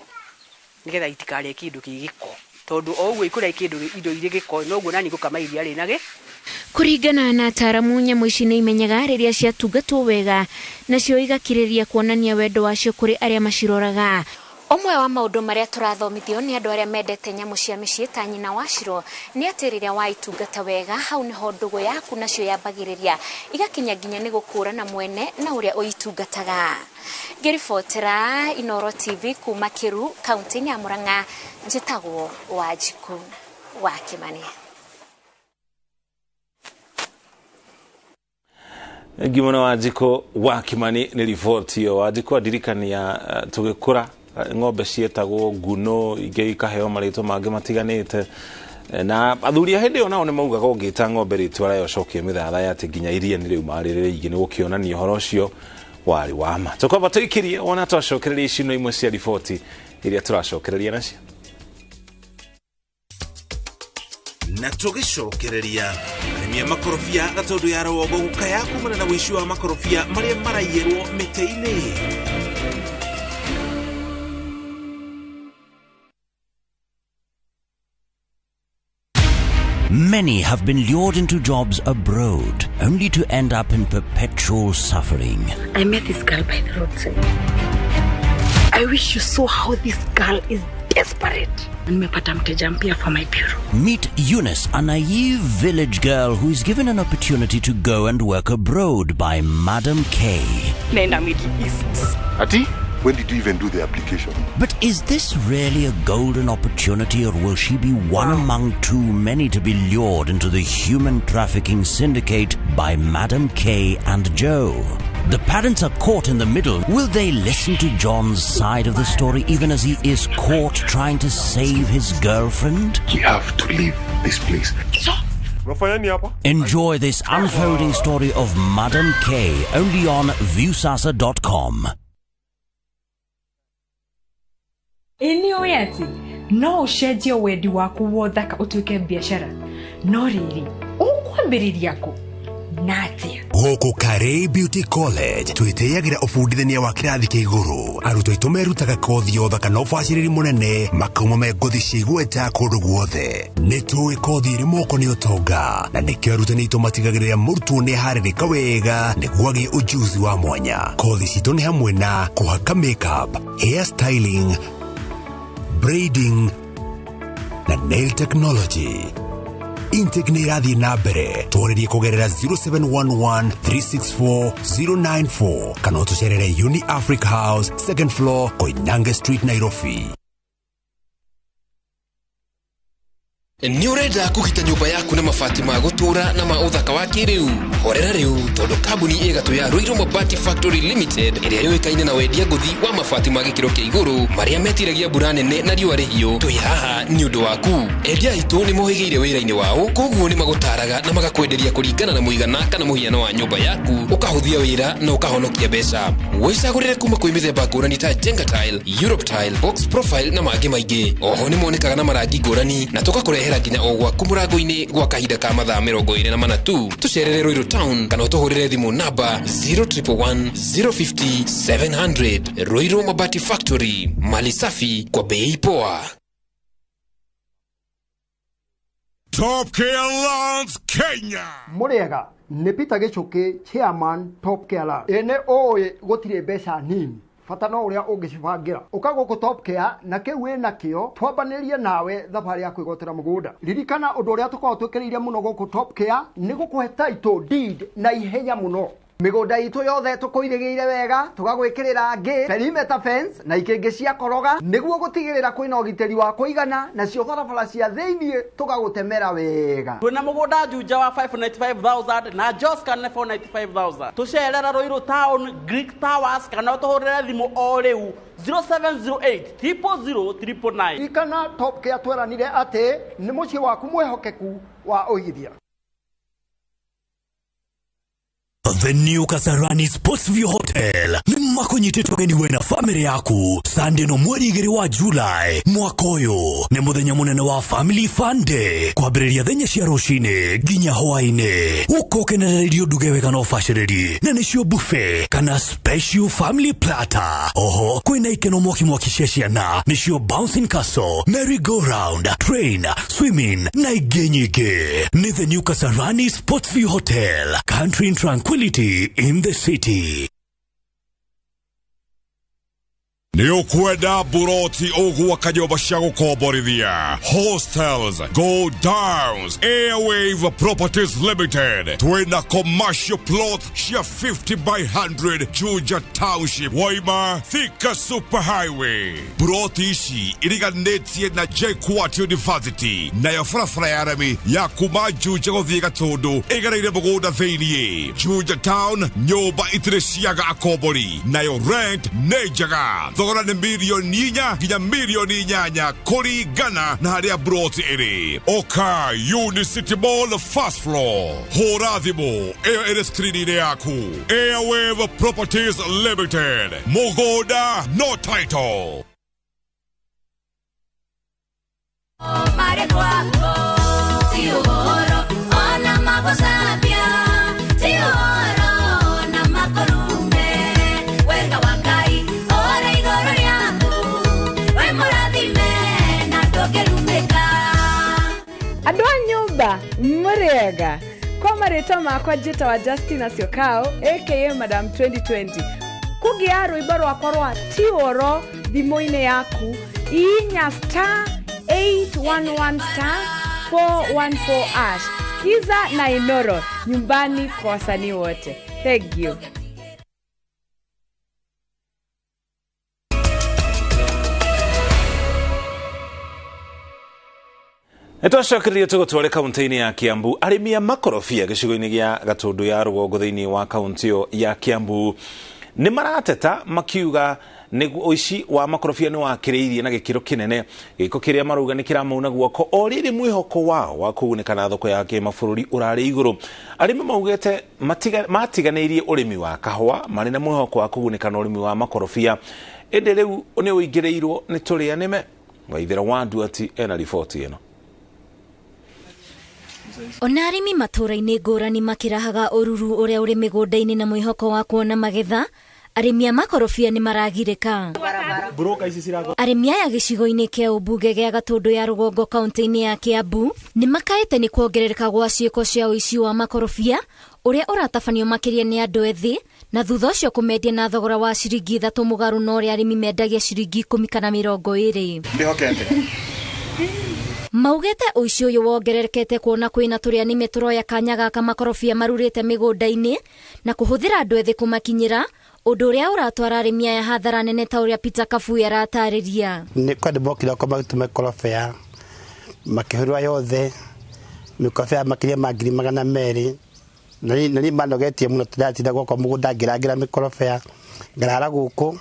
nĩgetha itikarĩe kĩndũ kĩ gĩko, tondũ o ũguo ikũrĩa kĩndũ indo irĩ gĩko noguo nani ngũkama iria rĩna gĩ. Kũringana na ataaramu, nyamũ ici nĩ imenyaga rĩrĩa ciatungatwo wega, nacio igakirĩrĩria kuonania wendo wacio kũrĩ arĩa maciroraga. Ũmwe wa maũndũ marĩa tũrathomithio nĩ andũ arĩa mendete nyamũ cia mĩciĩ ta nyina wa Shiro nĩ atĩ rĩrĩa waitungata wega, hau nĩho ndũgũ yaku nacio yambagĩrĩria igakinya nginya nĩ gũkũrana mwene na ũrĩa ũitungataga. Ngĩribotera Inooro TV kuma Kĩru, kaunti-inĩ ya Murang'a, njĩtagwo Wanjikũ wa Kĩmani. Ngimona Wanjikũ wa Kĩmani nĩ riboti ĩyo. Wanjikũ andirikania tũgĩkũra ng'ombe cietagwo nguno, ingĩ ikaheo marĩtwa mangĩ matiganĩte, na athuri a hĩndĩ ĩyo nao nĩ maugaga ũngĩta ng'ombe rĩtwa rĩayo ũcokie mĩthatha atĩ nginya iria nĩ rĩu marĩrĩ rĩingĩ, nĩ gũkĩonania ũhoro ũcio warĩ wa ma. Tũkwamba tũikĩrie wona twacokereria ici no imwe cia riboti iria tũracokereria nacio. Na tũgĩcokereria arĩmi a makorobia Gatũndũ ya Rũgongo gũkaya kumana na ũici wa makorobia marĩa maraiyĩrwo mĩtĩ-inĩ. Many have been lured into jobs abroad, only to end up in perpetual suffering. I met this girl by the roadside. I wish you saw how this girl is desperate. Nimepata mteja mpya for my bureau. Meet Eunice, a naive village girl who is given an opportunity to go and work abroad by Madam K. Nenda Middle East. Ati? When did you even do the application? But is this really a golden opportunity, or will she be one among too many to be lured into the human trafficking syndicate by Madam K and Joe? The parents are caught in the middle. Will they listen to John's side of the story even as he is caught trying to save his girlfriend? We have to leave this place. Enjoy this unfolding story of Madam K only on Viusasa.com. Ĩ nĩ ũĩ atĩ no ũcenjie wendi waku wa ũthaka ũtuĩke biacara, no rĩrĩ ũkwambĩrĩria kũ na atĩa? Gũkũ Karĩ Beauty College twĩtĩyagĩra ũbundithania wa kĩrathi kĩa igũrũ. Arutwo aitũ merutaga kothi ya ũthaka na ũbacĩrĩri mũnene, makauma me ngothi cia igweta kũndũ guothe. Nĩ tũĩ kothi ĩrĩ moko nĩ ũtonga, na nĩkĩo arutani aitũ matigagĩrĩra mũrutwo nĩ aharĩrĩka wega nĩguo agĩe ũjuzi wa mwanya. Kothi citũ nĩ hamwe na kũhaka makeup, hair styling, braiding na nail technology. Intake nĩ ĩrathiĩ na mbere, twarĩrie kũgerera 0711 364 094 kana ũtũcerere Uni Africa House, second floor, Koinange Street, Nairobi. Nĩ ũrenda kũgita nyũmba yaku na mabati ma gũtũũra na ma ũthaka wa kĩrĩu? Horera rĩu, tondũ kambuni ĩ gatũ ya Ruiru Mabati Factory Limited ĩrĩa yũĩkaine na wendia ngũthi wa mabati ma gĩkĩro kĩa igũrũ marĩa metiragia mbura nene na riũa rĩhiũ, twĩ haha nĩ ũndũ waku. Endia aitũ nĩ mohĩgĩire wĩra-inĩ wao, koguo nĩ magũtaraga na magakwenderia kũringana na mũigana kana mũhiano wa nyũmba yaku, ũkahũthia wĩra na ũkahonokia mbeca. Wĩcagũrĩre kuma kwĩ mĩthemba ngũrani ta Jenga Tile, Europe Tile, Box Profile na mangĩ maingĩ. Oho nĩ monekaga na marangi ngũrani na tũgakũrehera nginya o gwaku mũrango-inĩ gwa kahinda ka mathaa 24 tu. Tũcerere Ruiru Town kana ũtũhũrĩre thimũ namba 0111 050 700. Ruiru Mabati Factory, mali safi kwa bei poa. Top Care Lands Kenya. Mũrĩega nĩ Peter Gĩchũkĩ, chairman Top Care Lands. Ĩ nĩ ũĩ gũtirĩ mbeca nini, bata no ũrĩa ũngĩcibangĩra. Ũka gũkũ Top Care na kĩu wĩ nakĩo twambanĩrie nawe thabarĩ ya kwĩgwatĩra mũgũnda. Ririkana ũndũ ũrĩa tũkoragwo twĩkĩrĩire mũno gũkũ Top Care nĩ gũkũhe title deed na ihenya mũno. Mĩgũnda itũ yothe tũkũirĩgĩire wega, tũgagwĩkĩrĩra ngĩ, perimeter fence na ikĩngĩ cia koroga nĩguo gũtigĩrĩra kwĩna ũgitĩri wa kũigana, nacio barabara cia thĩiniĩ tũgagũtemera wega. Twĩna mũgũnda Juja wa 595,000 na Joska nĩ 495,000. Tũcerera Ruiru Town, Greek Towers kana ũtũhũrĩre thimũ o rĩu 0708 000 999. Ririkana Top Care tweranire atĩ nĩ mũciĩ waku mwĩhokeku wa ũigithia. The New Kasarani Sports View Hotel nĩ makũnyitĩtwo ũgeni we na family yaku Sunday no mweri 2 wa July mwaka ũyũ. Nĩ mũthenya mũnene wa Family Fun Day, kwambĩrĩria thaa cia rũcinĩ nginya hwaĩ-inĩ. Ũka ũkenerere irio nduge wega na ũbacĩrĩri, na nĩcio buffet kana special family platter. Oho kwĩna ikeno mwaki mwaki cia ciana, nĩcio bouncing castle, merry go round, train, swimming na ingĩ nyingĩ. Nĩ The New Kasarani Sports View Hotel, country in tranquility in the city. Nĩ ũkwenda buroti ũgwaka nyũmba cia gũkomborithia, hostels, go downs? Airwave Properties Limited twĩna commercial plot cia 50 by 100 Juja Township, Waima Thika Super Highway. Buroti ici iriganĩtie na JKUAT University, nayo barabara ya rami ya kuma Juja gũthiĩ Gatũndũ ĩgereire mũgũnda thĩiniĩ. Juja Town nyũmba itirĩ ciaga akombori, nayo rent nĩ njega. Thogora nĩ 4 million nginya 8 million kũringana na harĩa broti ĩrĩ. Oka Unicity Mall, first floor. Hũra thimũ ĩyo ĩrĩ screen-inĩ yaku. Airwave Properties Limited, mũgũnda no title. Mare kwako ti ũhoro ona magũcambia, ti ũhoro ona makũrume, wega wa Ngai ore igũrũ rĩaku, wĩ mũrathime na ndũngĩrumĩka. Andũ a nyũmba, mũrĩega? Kwa marĩtwa makwa njĩtawa Justina Syokau, aka Madam 2020. Kũgĩa rwĩmbo rwakwa rwa tiũro thimũ-inĩ yaku, inya *811 *414#. Kiza na Inoro, nyumbani kwa wasanii wote. Thank you. Nĩtwacokereria tũgũtware kaunti-inĩ ya Kiambu. Arĩmi a makorobia gĩcigo-inĩ gĩa Gatũndũ ya rũgongo thĩinĩ wa kaunti ĩyo ya Kiambu nĩ marateta makiuga nĩ ũici wa makorobia nĩ wakĩrĩirie na gĩkĩro kĩnene. Gĩko kĩrĩa marauga nĩ kĩramauna guoko o rĩrĩ mwĩhoko wao wa kũgunĩka na thoko ya kĩmabũrũri ũrarĩ igũrũ. Arĩmi maugĩte matiganĩirie ũrĩmi wa kahũa marĩ na mwĩhoko wa kũgunĩka na ũrĩmi wa makorobia, ĩndĩ rĩu nĩ ũingĩrĩirwo nĩ tũrĩa nĩme. Waithera wa Nduati ena riboti ĩno. Ona arĩmi matũũra-inĩ ngũrani makĩrahaga ũruru ũrĩa ũrĩ mĩgũnda-inĩ na mwĩhoko wa kuona magetha, arĩmi a makorobia nĩ maragirĩka. Arĩmi aya gĩcigo-inĩ kĩa ũmbunge gĩa Gatũndũ ya rũgongo kaunti-inĩ ya Kiambu nĩ makaĩte nĩ kuongerereka gwa ciĩko cia ũici wa makorobia ũrĩa ũratabanio makĩria nĩ andũ ethĩ, na thutha ũcio kũmendia na thogora wa ciringi 3 mũgarũ na ũrĩa arĩmi mendagia ciringi 10 kana 20. Ndĩhokete. Maugĩte ũici ũyũ wongererekete kuona kwĩna tũrĩa nĩme tũroya kanya gaka makorobia marurĩte mĩgũnda-inĩ na kũhũthĩra andũ ethĩ kũmakinyĩra, ũndũ ũrĩa ũratwara arĩmi aya hathara nene ta ũrĩa Peter Kabuya aratarĩria. Nĩ kwandĩ mokire kwa magĩtũma ikorobia. Makĩhũrwa yothe mĩkorobia makĩria ma 200,000 na niĩ manogetie mũno tũratinda gwakwa mũgũnda ngĩrangĩra mĩkorobia ngarara gũkũ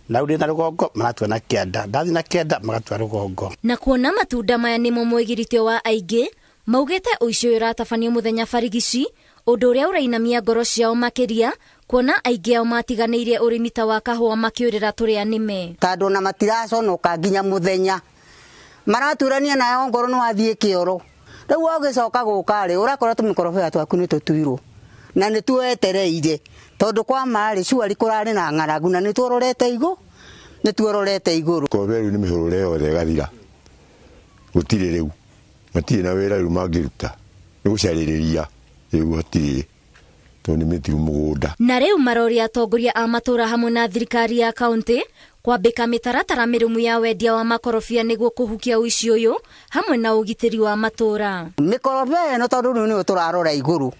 na rĩu ndĩ na rũgongo maratua na kĩanda ndathiĩ na kĩanda magatua rũgongo. Na kuona matunda maya nĩmo mwĩgiritio wa aingĩ maugĩte ũici ũyũ ũratabanio mũthenya barigici ũndũ ũrĩa ũrainamia ngoro ciao makĩria kuona aingĩ ao matiganĩirie ũrĩmi ta wa kahũa makĩũrĩra tũrĩa nĩme. Tondũ ona matiraconoka nginya mũthenya maraturania nayo ngoro nĩ wathiĩ kĩoro rĩu ũgĩcoka gũka rĩ ũrakora tũmĩkorobia twaku nĩ tũtuirwo na nĩ tuetereire tondũ kwa marĩ cuari kũrarĩ na ng'aragu na nĩ tuororete igũ nĩ tuororete igũrũ. Korobia rĩu nĩ mĩhũrũre yothe ĩgathira gũtirĩ rĩu matirĩ na wĩra rĩu mangĩruta nĩ gũcarĩrĩria rĩu hatirĩ tondũ nĩ mĩtiru mũgũnda. Na rĩu maroria atongoria a matũra hamwe na thirikari ya kaunti kwambĩka mĩtaratara mĩrũmu ya wendia wa makorobia nĩguo kũhukia ũici ũyũ hamwe na ũgitĩri wa matũra. Mĩkorobia ĩno tondũ rĩu nĩyo tũrarora igũrũ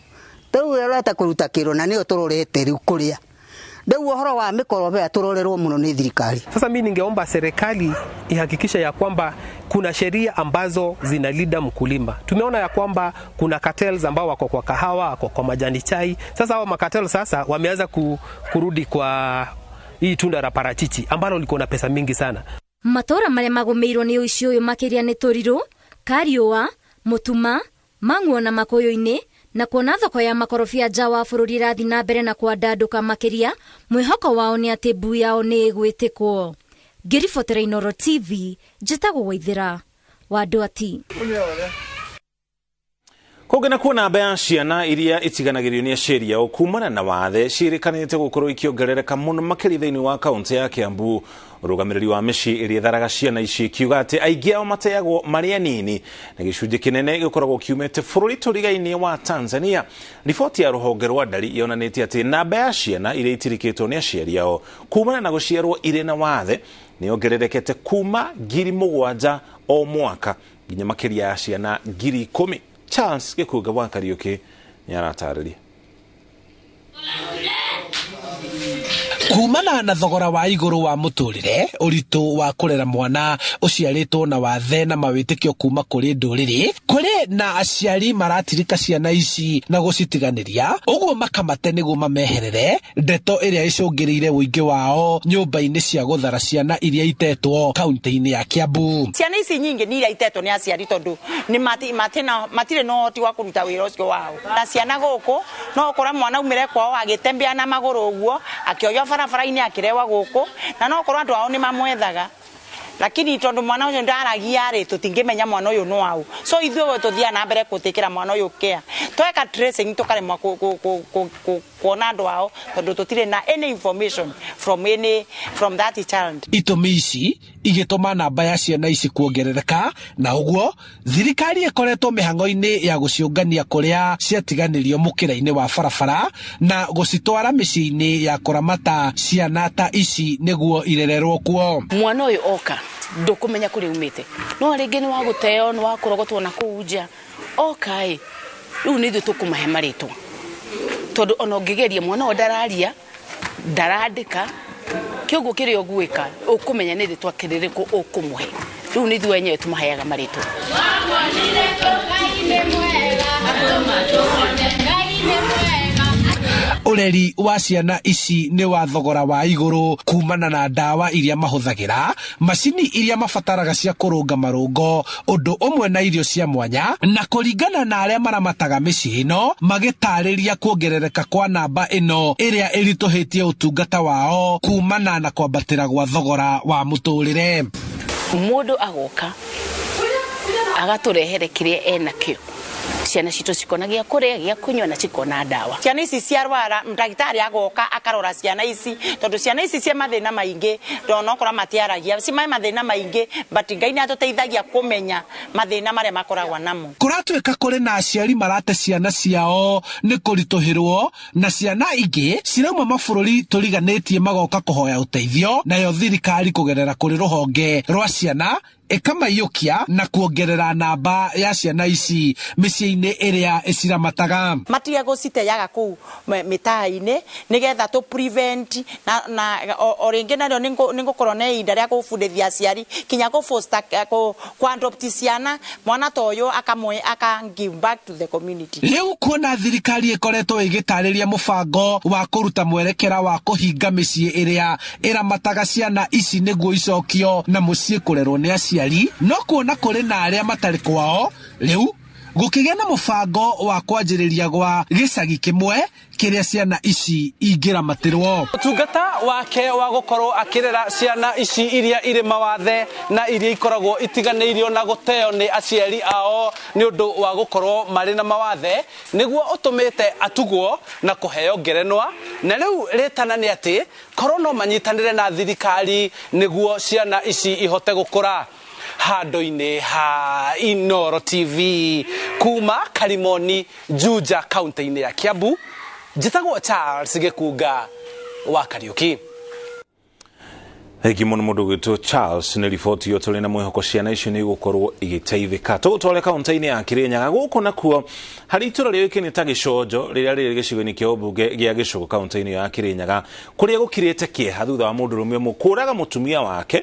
rĩu ĩrorete kũruta kĩro na nĩyo tũrorete rĩu kũrĩa rĩu ũhoro wa mĩkorobia tũrorerwo mũno nĩ thirikari. Sasa mimi ningeomba serikali ihakikishe ya kwamba kuna sheria ambazo zinalinda mkulima. Tumeona ya kwamba kuna cartels ambao wako kwa kahawa, wako kwa majani chai. Sasa hao makartel sasa wameanza kurudi kwa hii tunda la parachichi ambalo liko na pesa mingi sana. Matũra marĩa magũmĩirwo nĩ ũici ũyũ makĩria nĩ Tũrirũ, Kariũa, Mũtuma, Mang'uo na Makũyũ-inĩ na kuona thoko ya makorobia nja wa bũrũri ĩrathiĩ na mbere na kwandandũka makĩria mwĩhoko wao nĩ atĩ mbu yao nĩ ĩgwĩtĩkwo. Ngĩribotera Inooro TV njĩtagwo Waithĩra wa Ndwati. Kũngĩ nakuo namba ya ciana iria itiganagĩrio nĩ aciari ao kumana na wathe ciĩrĩkanĩte gũkorwo ikĩongerereka mũno makĩria thĩinĩ wa kaunti ya Kiambu. Ũrũgamĩrĩri wa mĩciĩ ĩrĩa ĩtharaga ciana ici ikiuga atĩ aingĩ ao mateagwo marĩ anini na gĩcunjĩ kĩnene gĩkoragwo kiumĩte bũrũri tũrigainie wa Tanzania. Riboti ya rũhonge rwa ndari yonanĩtie atĩ namba ya ciana iria itirikĩtwo nĩ aciari ao kumana na gũciarwo irĩ na wathe nĩ yongererekete kuma 7,000 o mwaka nginya makĩria ya ciana 10,000. Charles Gĩkũnga wa Kariũki nĩaratarĩria. Kumana na thogora wa igũrũ wa mũtũrĩre ũritũ wa kũrera mwana ũciarĩtwo na wathe na mawĩtĩkio kuma kũrĩ ndũrĩrĩ kũrĩ na aciari maratirika ciana ici na gũcitiganĩria ũguo makamate nĩguo mameherere ndeto ĩrĩa ĩcũngĩrĩire ũingĩ wao nyũmba-inĩ cia gũthara ciana iria itetwo kaunti-inĩ ya Kiambu. Ciana ici nyingĩ nĩ iria itetwo nĩ aciari tondũ nĩ matirĩ na ũhoti wa kũruta wĩra ũcio wao na ciana gũkũ no ũkora mwana aumĩre kwao agĩtembea na magũrũ ũguo akĩoywo barabara-inĩ akĩrewa gũkũ na no korwo andũ ao nĩ mamwethaga lakini tondu mwana ũcio ndaragia rĩ tũtingĩmenya mwana ũyũ no au so ithuĩ tũthiaga na mbere gũtĩkĩra mwana ũyũ care tweka tracing tũkaremwo kuona andũ ao tondũ tũtirĩ na any information from that child. Itũmi ici igĩtũma namba ya ciana ici kuongerereka na ũguo thirikari ĩkoretwo mĩhang'o-inĩ ya gũciũngania kũrĩa ciatiganĩrio mũkĩra-inĩ wa barabara na gũcitwara mĩciĩ-inĩ ya kũramata ciana ta ici nĩguo irererwo kuo. Mwana ũyũ oka ndũkũmenya kũrĩa umĩte no rĩngĩ nĩ wa gũteo nĩ wa kũrogotwo na kũu nja oka ĩ rĩu nĩ ithuĩ tũkũmahe marĩtwa tondũ ona ũngĩgeria mwana ũyũ ndararia ndarandĩka kĩoguo kĩrĩa ũgwĩka ũkũmenya nĩ rĩtwa kĩrĩrĩkũ ũkũmũhe rĩu nĩ ithuĩ enyewe tũmaheaga marĩtwa. Ũreri wa ciana ici nĩ wa thogora wa igũrũ kumana na ndawa iria mahũthagĩra macini iria mabataraga cia kũrũnga marũngo ũndũ ũmwe na irio cia mwanya na kũringana na arĩa maramataga mĩciĩ ĩno magĩtarĩria kuongerereka kwa namba ĩno ĩrĩa ĩritũhĩtie ũtungata wao kumana na kwambatĩra gwa thogora wa mũtũrĩre. Mũndũ agoka agatũrehere kĩrĩa enakĩo ciana citũ cikona gĩa kũrĩa gĩa kũnyua na cikona ndawa. Ciana ici ciarwara ndagĩtarĩ agoka akarora ciana ici tondũ ciana ici cia mathĩna maingĩ ndonokora matiaragia ci mathĩna maingĩ but Ngai nĩ atũteithagia kũmenya mathĩna marĩa makoragwo namo. Kũratuĩka kũrĩ na aciari marate ciana ciao nĩ kũritũhĩrwo na ciana ingĩ cirauma mabũrũri tũriganĩtie magoka kũhoya ũteithio nayo thirikari kũgerera kũrĩ rũhonge rwa ciana Ĩkamaiyũkia na kuongerera namba ya ciana ici mĩciĩ-inĩ ĩrĩa ĩciramataga. Matige gũciteaga kũu mĩtaa-inĩ nĩgetha tũ prevent na o rĩngĩ narĩo nĩngũkorwo na ihinda rĩa gũbundithia aciari kinya kũ foster, kũ adopt ciana, mwana ta ũyũ akamwe aka give back to the community. Rĩu kuona thirikari ĩkoretwo ĩgĩtarĩria mũbango wa kũruta mwerekera wa kũhinga mĩciĩ ĩrĩa ĩramataga ciana ici nĩguo icokio na mũciĩ kũrerwo nĩ aciari, no kuona kũrĩ na arĩa matarĩ kwao, rĩu gũkĩgĩa na mũbango wa kwanjĩrĩria gwa gĩcagi kĩmwe kĩrĩa ciana ici ingĩramatirwo. Ũtungata wake wa gũkorwo akĩrera ciana ici iria irĩ mawathe na iria ikoragwo itiganĩirio na gũteo nĩ aciari ao nĩ ũndũ wa gũkorwo marĩ na mawathe nĩguo ũtũmĩte atugwo na kũheo ngerenwa, na rĩu rĩtana nĩ atĩ korwo no manyitanĩre na thirikari nĩguo ciana ici ihote gũkũra. Handũ-inĩ ha Inooro TV kuma Karimoni, Juja, kaunti-inĩ ya Kiambu, njĩtagwo Charles Gĩkunga wa Kariũki. Thengi mũno mũndũ gwitũ Charles nĩ riboti ĩyo tũrĩ na mwĩhoko ciana icio nĩ igũkorwo igĩteithĩka. Tũgũtware kaunti-inĩ ya Kirinyaga gũkũ nakuo harĩ itũra rĩũĩkaine ta Gĩconjo rĩrĩa rĩrĩ gĩcigo-inĩ kĩa ũmbunge gĩa Gĩcũgũ kaunti-inĩ ya Kirinyaga kũrĩa gũkirĩte kĩeha thutha wa mũndũrũme ũmwe kũraga mũtumia wake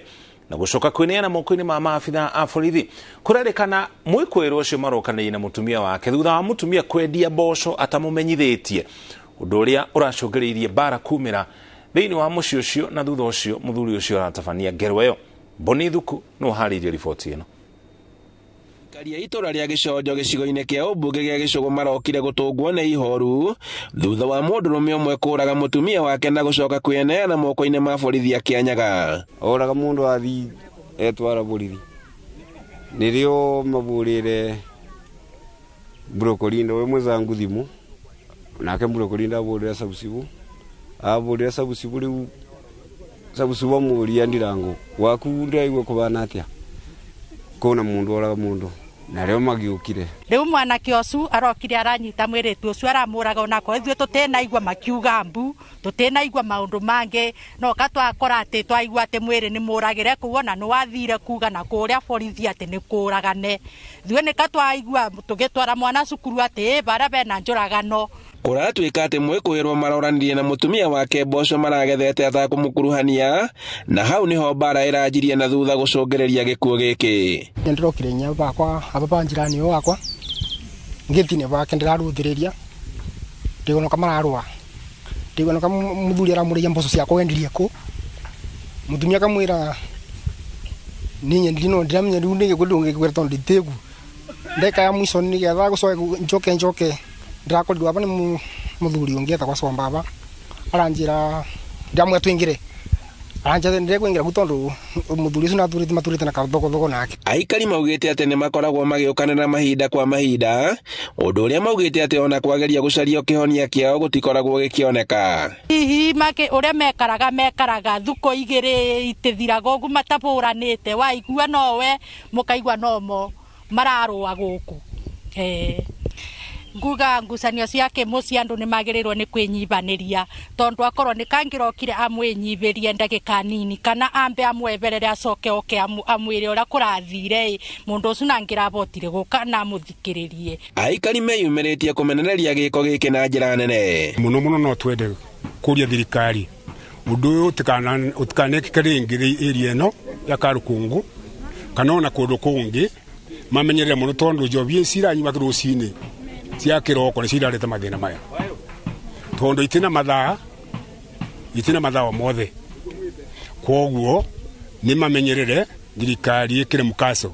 na gũcoka kwĩneana moko-inĩ ma maabitha a borithi. Kũrerĩkana mwĩkũĩrwo ũcio marokanĩire na mũtumia wake thutha wa mũtumia kwendia mboco atamũmenyithĩtie, ũndũ ũrĩa ũracũngĩrĩirie mbara kumĩra thĩinĩ wa mũciĩ ũcio, na thutha ũcio mũthuri ũcio aratabania ngerwa ĩyo. Boni Thuku nĩ ũharĩirie riboti ĩno. Aikari a itũra rĩa Gĩconjo gĩcigo-inĩ kĩa ũmbunge gĩa Gĩcũgũ marokire gũtũngwo nĩ ihoru thutha wa mũndũrũme ũmwe kũraga mũtumia wake na gũcoka kwĩneana moko-inĩ ma borithi a Kĩanyaga. Oraga mũndũ athi etwara borithi nĩrĩo mabũrĩre Mburokorinda we mwenzangu thimu nake Mburokorinda abũrĩra sabusibu abũrĩra sabusibu rĩu sabusibu amũria ndirango waku ndĩraigua kũbana atĩa kona mundu oraga mundu narĩo magiũkire. Rĩu mwanake ũcio arokire aranyita mwĩrĩtu ũcio aramũraga onako ithuĩ tũtĩnaigua makiuga mbu tũtĩnaigua maũndũ mangĩ no ka twakora atĩ twaigua atĩ mwĩrĩ nĩ mũragĩre kũu ona nĩ wathire kuga na kũrĩa borithi atĩ nĩ kũragane ithuĩ nĩ ka twaigua tũgĩtwara mwana cukuru atĩ bara bena njũragano. Kũratuĩka atĩ mwĩkũĩrwo maroranirie na mũtumia wake mboco maragethete atakũmũkuruhania na hau nĩho mbara ĩranjirie na thutha gũcũngĩrĩria gĩkuũ gĩkĩ. Ndĩrokire nya bakwa aba njirani wakwa ngĩtine bake ndĩraruthĩrĩria ndĩgonoka mararũa ndĩgonoka mũthuri aramũrĩia mboco ciakwa wendirie kũ mũtumia akamwĩra ninye no ndiramenya rĩu nĩgĩkũ ndũngĩkwĩra tondũ nditĩgu ndeka ya mwico nĩgetha gũcoke njoke ndĩrakorirwo aba nĩ mũthuri ũngĩ etagwo Combaba aranjĩra ndĩramwĩra tũingĩre aranjĩra ndĩrekũingĩra kũ tondũ mũthuri ũcio nathurĩte maturĩte na kathogothogo nake. Aikari maugĩte atĩ nĩ makoragwo magĩũkanĩra mahinda kwa mahinda ũndũ ũrĩa maugĩte atĩ ona kwageria gũcaria kĩhonia kĩao gũtikoragwo gĩkĩoneka. Hihi make ũrĩa mekaraga thukũ igĩrĩ itĩthiraga ũguo matabũranĩte waigua nowe mũkaigua nomo mararũa gũkũ. Nguga ngucanio cia kĩmũciĩ andũ nĩ magĩrĩirwo nĩ kwĩnyibanĩria tondũ akorwo nĩ kangĩrokire amwĩnyibĩrie ndagĩka nini kana ambe amweberere acoke oke amwĩre ũrĩa kũrathire mũndũ ũcio nangĩrabotire gũka na amũthikĩrĩrie. Aikari meyumĩrĩtie kũmenereria gĩko gĩkĩ na njĩra nene. Mũno mũno no twende kũria thirikari ũndũ ũyũ ũtikanekĩke rĩngĩ area ĩno ya Karũkũngũ kana ona kũndũ kũngĩ mamenyerere mũno tondũ njobi ciranyua rũcinĩ cia kĩroko nĩ cirarete mathĩna maya tondũ itina mathaa mothe kwoguo nĩ mamenyerere thirikari ĩkĩre mũkaco.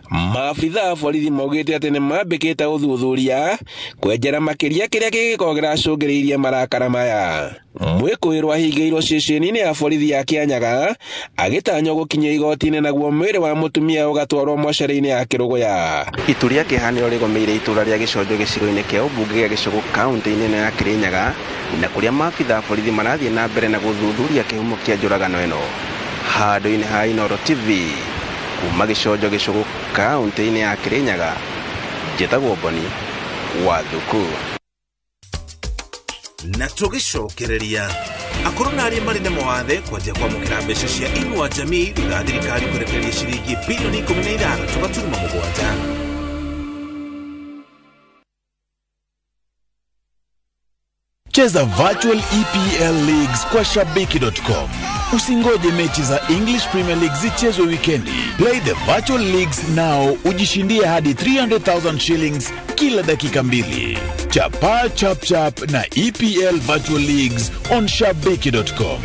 Maabitha a borithi maugĩte atĩ nĩ mambĩkĩte ũthuthuria kwenjera makĩria kĩrĩa kĩngĩkorwo kĩracũngĩrĩirie marakara maya. Mwĩkũĩrwo ahingĩirwo ceceni-inĩ ya borithi ya Kĩanyaga agĩtanywo gũkinyio igoti-inĩ naguo mwĩrĩ wa mũtumia ũgatwarwo mocarĩ-inĩ ya Kĩrũgũya. Itu rĩa kĩeha nĩrĩo rĩgomeire itũra rĩa Gĩconjo gĩcigo-inĩ kĩa ũmbunge gĩa Gĩcũgũ kaunti-inĩ ĩno ya Kĩrĩnyaga na kũrĩa maabitha a borithi marathiĩ na mbere na gũthuthuria kĩhumo kĩa njũragano ĩno. Handũ-inĩ ha Inooro TV kuma Gĩconjo Gĩcũgũ kaunti-inĩ ya Kĩrĩnyaga njĩtagwo Boni wa Thuku. Na tũgĩcokereria Akũrũ na arĩa marĩ na mawathe kwanjia kwamũkĩra mbeca cia Inua Jamii thutha wa thirikari kũrekereria ciringi bilioni 16.7. Cheza Virtual EPL Leagues kwa Shabiki.com. Usingoje mechi za English Premier League zichezwe wikendi. Play the Virtual Leagues now, ujishindie hadi 300,000 shillings kila dakika 2. Chapa chap chap na EPL Virtual Leagues on Shabiki.com.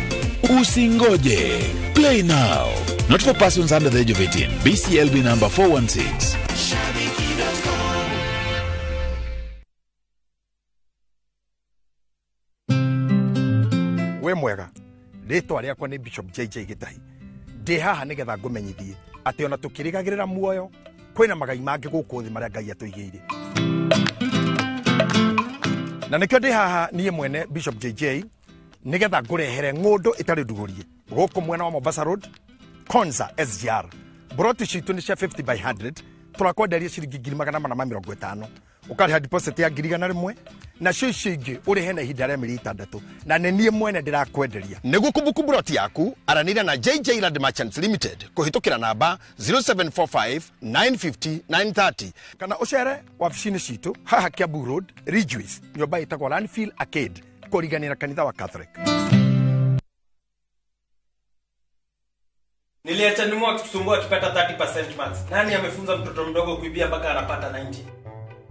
Usingoje. Play now. Not for persons under the age of 18. BCLB number 416. We mwega rĩtwa rĩakwa nĩ Bishop JJ Gĩtahi. Ndĩ haha nĩgetha ngũmenyithie atĩ ona tũkĩrĩgagĩrĩra muoyo kwĩna magai mangĩ gũkũ thĩ marĩa Ngai atũigĩire, na nĩkĩo ndĩ haha niĩ mwene Bishop JJ nĩgetha ngũrehere ng'ũndũ ĩtarĩ ndugũrie gũkũ mwena wa Mombasa Road, Konza SGR. Broti citũ nĩ cia 50 by 100, tũrakwenderia ciringi 450,000, ũkarĩha deposit ya 100,000, nacio icio ingĩ ũrĩhe na ihinda rĩa mĩeri 6, na nĩ niĩ mwene ndĩrakwenderia. Nĩguo kumbuku broti yaku, aranĩria na JJ Land Merchants Limited kũhĩtũkĩra namba 0745 950 930, kana ũcere wabici-inĩ citũ haha Kiambu Road, Ridgeways, nyũmba ĩtagwo Landfill Arcade, kũriganĩra kanitha wa Catholic. Niliacha nimu akitusumbua akipata 30% marks. Nani amefunza mtoto mdogo kuibia mpaka anapata 90?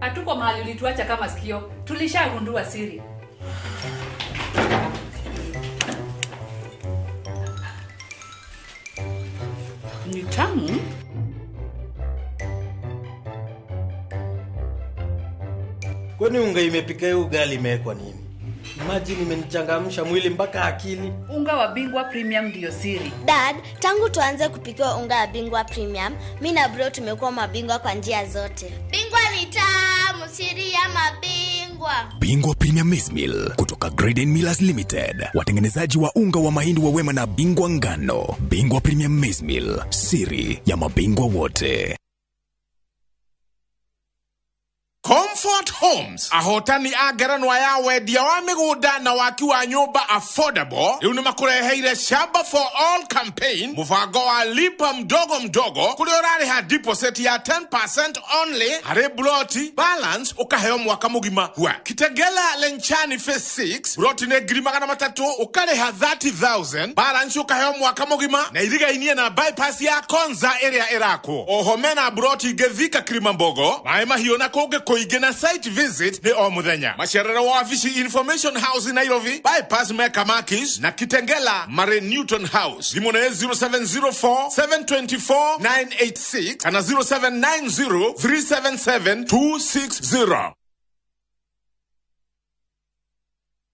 Hatuko mahali ulituacha kama sikio. Tulishagundua siri. Ni tamu. Kwani unga imepika hiyo ugali imewekwa nini? Imagine imenichangamsha mwili mpaka akili. Unga wa Bingwa Premium ndio siri. Dad, tangu tuanze kupikiwa unga wa Bingwa Premium, mimi na bro tumekuwa mabingwa kwa njia zote. Bingwa ni tamu, siri ya mabingwa. Bingwa Premium Maize Meal kutoka Graden Millers Limited, watengenezaji wa unga wa mahindi wa Wema na Bingwa Ngano. Bingwa Premium Maize Meal, siri ya mabingwa wote. Comfort Homes ahotani a ngerenwa ya wendia wa mĩgũnda na waki wa nyũmba affordable rĩu nĩ makũreheire Shamba for All campaign, mũbango wa lipa mdogo mdogo kũrĩa ũrarĩha deposit ya 10% only harĩ ploti, balance ũkaheo mwaka mũgima. Hua Kitengela Lenchani phase 6 ploti nĩ 300,000 ũkarĩha 30,000 balance ũkaheo mwaka mũgima na irigainie na bypass ya Konza ĩrĩa ĩrakwo. Oho mena ploti ingĩ Thika Kilimambogo, Maĩ Mahiũ na kũngĩ kũingĩ, na site visit nĩ o mũthenya. Macerere wa wabici Information House Nairobi, bypass Mecca Makis na Kitengela Mare Newton House. Thimũ nĩ 0704 724 986 kana 0790 377 260.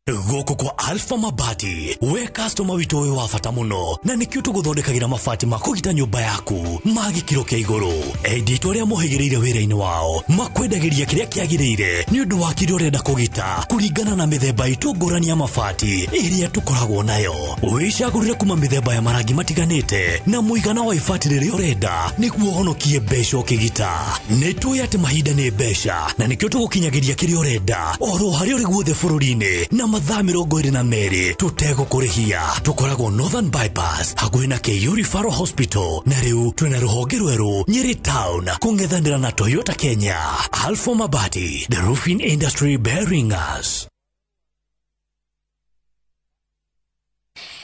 Gũkũ kwa Alpha Mabati, we customer witũ wĩ wa bata mũno, na nĩkĩo tũgũthondekagĩra mabati ma kũgita nyũmba yaku ma gĩkĩro kĩa igũrũ. Endia arĩa mohĩgĩrĩire wĩra-inĩ wao makwendagĩria kĩrĩa kĩagĩrĩire nĩ ũndũ wa kĩrĩa ũrenda kũgita kũringana na mĩthemba itũ ngũrani ya mabati ĩrĩa tũkoragwo nayo. Wĩcagũrĩre kuma mĩthemba ya marangi matiganĩte na mũigana wa ibati rĩrĩa ũrenda nĩguo ũhonokie mbeca ũkĩgita. Nĩ tũĩ atĩ mahinda nĩ mbeca na nĩkĩo tũgũkinyagĩria kĩrĩa ũrenda oro harĩa ũrĩ guothe bũrũri-inĩ na mathaa 22 tũtegũkũrĩhia. Tũkoragwo Northern Bypass hakuhĩ na KU Referral Hospital, na rĩu twĩna rũhonge rwerũ Nyeri Town kũng'ethanĩra na Toyota Kenya. Alpha Mabati, the roofing industry bearing us.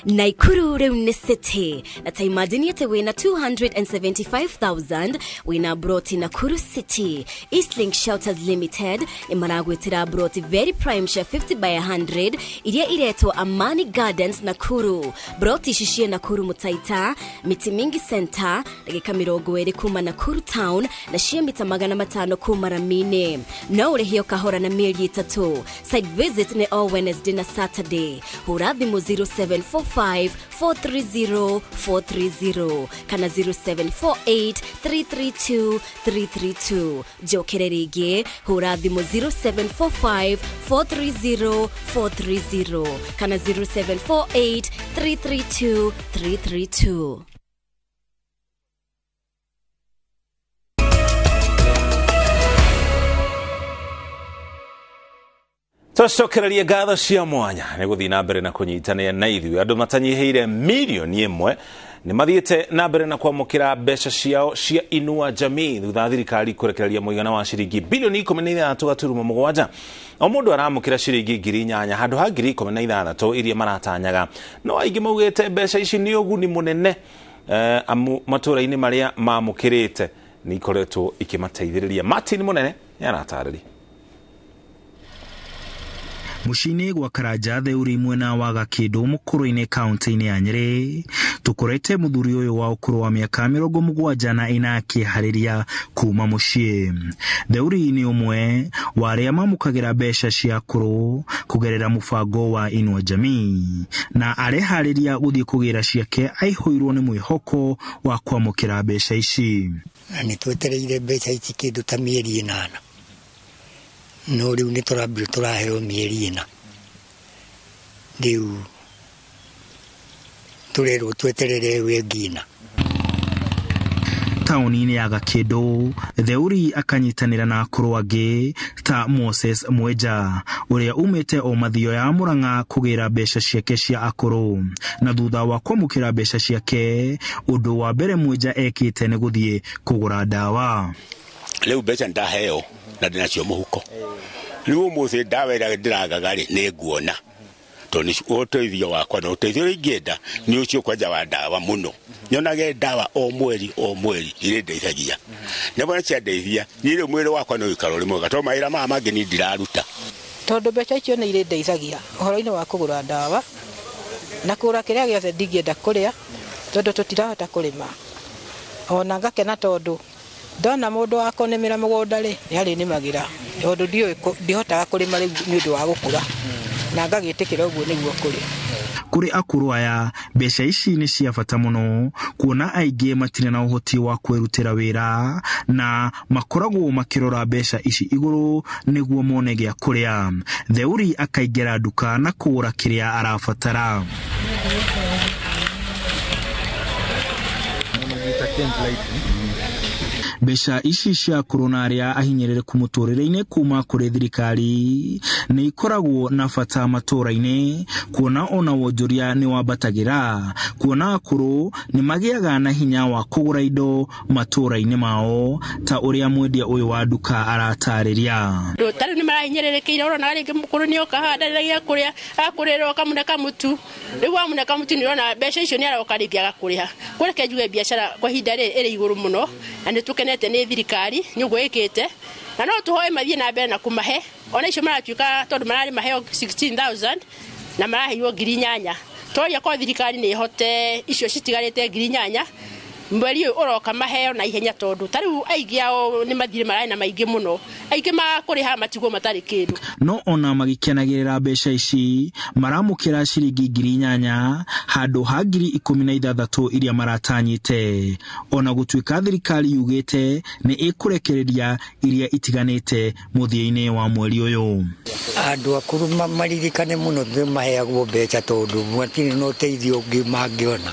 Naikuru rĩu nĩ city na ta imagine atĩ wĩna 275,000 wĩna broti Nakuru City. Eastlink Shelters Limited nĩ maragwĩtĩra broti very prime cia 50 by 100 iria iretwo Amani Gardens Nakuru. Broti ici ciĩ Nakuru Mutaita, Miti Mingi Center, ndagĩka 20 kuma Nakuru Town na ciĩ mita 500 kuma Ramine. No ũrĩhio kahora na mĩeri 3. Site visit nĩ o Wednesday na Saturday. Hũra thimũ 0745 430 430 kana 0748 332 332. Njokere rĩngĩ, hũra thimũ 0745 430 430 kana 0748 332 332. Tũcokererie ngatho cia mwanya nĩ gũthiĩ na mbere na kũnyitanĩra na ithuĩ. Andũ matanyihĩire 1 million nĩ mathiĩte na mbere na kwamũkĩra mbeca ciao cia Inua Jamii thutha wa thirikari kũrekereria mũigana wa ciringi bilioni 16.7. O mũndũ aramũkĩra ciringi 8,000 handũ ha 16,000 iria maratanyaga. No aingĩ maugĩte mbeca ici nĩ ũguni mũnene, amu matũũra-inĩ marĩa mamũkĩrĩte nĩ ikoretwo ikĩmateithĩrĩria. Martin Mũnene nĩ aratarĩria. Mũciĩ-inĩ gwa Karanja Theuri, mwena wa Gakĩndũ, Mũkũrũ-inĩ, kaunti-inĩ ya Nyĩrĩ, tũkorete mũthuri ũyũ wa ũkũrũ wa mĩaka 74 akĩharĩria kuma mũciĩ. Theuri nĩ ũmwe wa arĩa mamũkagĩra mbeca cia akũrũ kũgerera mũbango wa Inua Jamii, na areharĩria gũthiĩ kũgĩra ciake aihũirwo nĩ mwĩhoko wa kwamũkĩra mbeca ici. Na nĩ twetereire mbeca ici kĩndũ ta mĩeri 8, no rĩu nĩ tũrambire tũraheo mĩeri 4. Rĩu tũrerwo tweterere ĩyo ĩngĩ 4. Taũni-inĩ ya Gakĩndũ, Theuri akanyitanĩra na akũrũ angĩ ta Moses Mwenja ũrĩa umĩte o mathio ya Mũrang'a kũgĩra mbeca ciake cia akũrũ. Na thutha wa kwamũkĩra mbeca ciake, ũndũ wa mbere Mwenja ekĩte nĩ gũthiĩ kũgũra ndawa. Rĩu mbeca ndaheo na ndĩnacio mũhuko. Rĩu ũmũthĩ ndawa ĩrĩa ndĩragaga rĩ, nĩ nguona tondũ nĩ ũteithio wakwa, na ũteithio ũrĩa ingĩenda nĩ ũcio kwanja wa ndawa mũno. Nyonage ndawa o mweri o mweri irĩ ndeithagia, nĩmona ciandeithia niĩ. Rĩu mwĩrĩ wakwa nĩ ũikara ũrĩ mwega tondũ mawĩra maya mangĩ niĩ ndiraruta. Tondũ mbeca icio nĩ irĩ ndeithagia ũhoro-inĩ wa kũgũra ndawa na kũgũra kĩrĩa gĩothe ndingĩenda kũrĩa, tondũ tũtirahota kũrĩma. Ona ngakena tondũ ndona mũndũ wa kũnĩmĩra mũgũnda rĩ, nĩ arĩnĩmagĩra, tondũ ndiũĩ ndihotaga kũrĩma rĩu nĩ ũndũ wa gũkũra, na ngagĩtĩkĩra ũguo nĩguo kũrĩ. Kũrĩ akũrũ aya, mbeca ici nĩ cia bata mũno, kuona aingĩ matirĩ na ũhoti wa kwĩrutĩra wĩra na makoragwo makĩrora mbeca ici igũrũ nĩguo mone gĩa kũrĩa. Theuri akaingĩra nduka na kũgũra kĩrĩa arabatara. Mbeca ici cia akũrũ na arĩa ahinyĩrĩrĩku mũtũrĩre-inĩ kuma kũrĩ thirikari nĩ ikoragwo na bata matũũra-inĩ, kuona ona wonjoria nĩ wambatagĩra, kuona akũrũ nĩ magĩaga na hinya wa kũgũra indo matũũra-inĩ mao, ta ũrĩa mwendia ũyũ wa nduka aratarĩria. Ta rĩu nĩ marahinyĩrĩrĩkĩire, ũronaga rĩngĩ mũkũrũ nĩ oka haha ndarĩ na gĩa kũrĩa, agakũrĩrwo akamũne kamũtu. Rĩu wamũne kamũtu, nĩ ũrona mbeca icio nĩ aroka rĩngĩ agakũrĩha. Kũreke njuge biacara kwa ihinda rĩrĩ ĩrĩ igũrũ mũno, na nĩ tũkenete nĩ thirikari nĩ ũguo ĩkĩte, na no tũhoe mathiĩ na mbere na kũmahe ona icio maratuĩka, tondũ mararĩ maheo 16,000 na maraheirwo 8,000. Twaria kwa thirikari nĩ ĩhote icio citigarĩte 8,000 mweri ũyũ ũroka maheo na ihenya, tondũ ta rĩu aingĩ ao nĩ mathirĩ mararĩ na maingĩ mũno, aingĩ makũrĩha matigwo matarĩ kĩndũ. No ona magĩkenagĩrĩra mbeca ici maramũkĩra ciringi 8,000 handũ ha 16,000 iria maratanyĩte, ona gũtuĩka thirikari yugĩte nĩ ĩkũrekereria iria itiganĩte mũthia-inĩ wa mweri ũyũ. Andũ akũrũ maririkane mũno nĩ maheagwo mbeca, tondũ matirĩ na ũteithio ũngĩ mangĩona.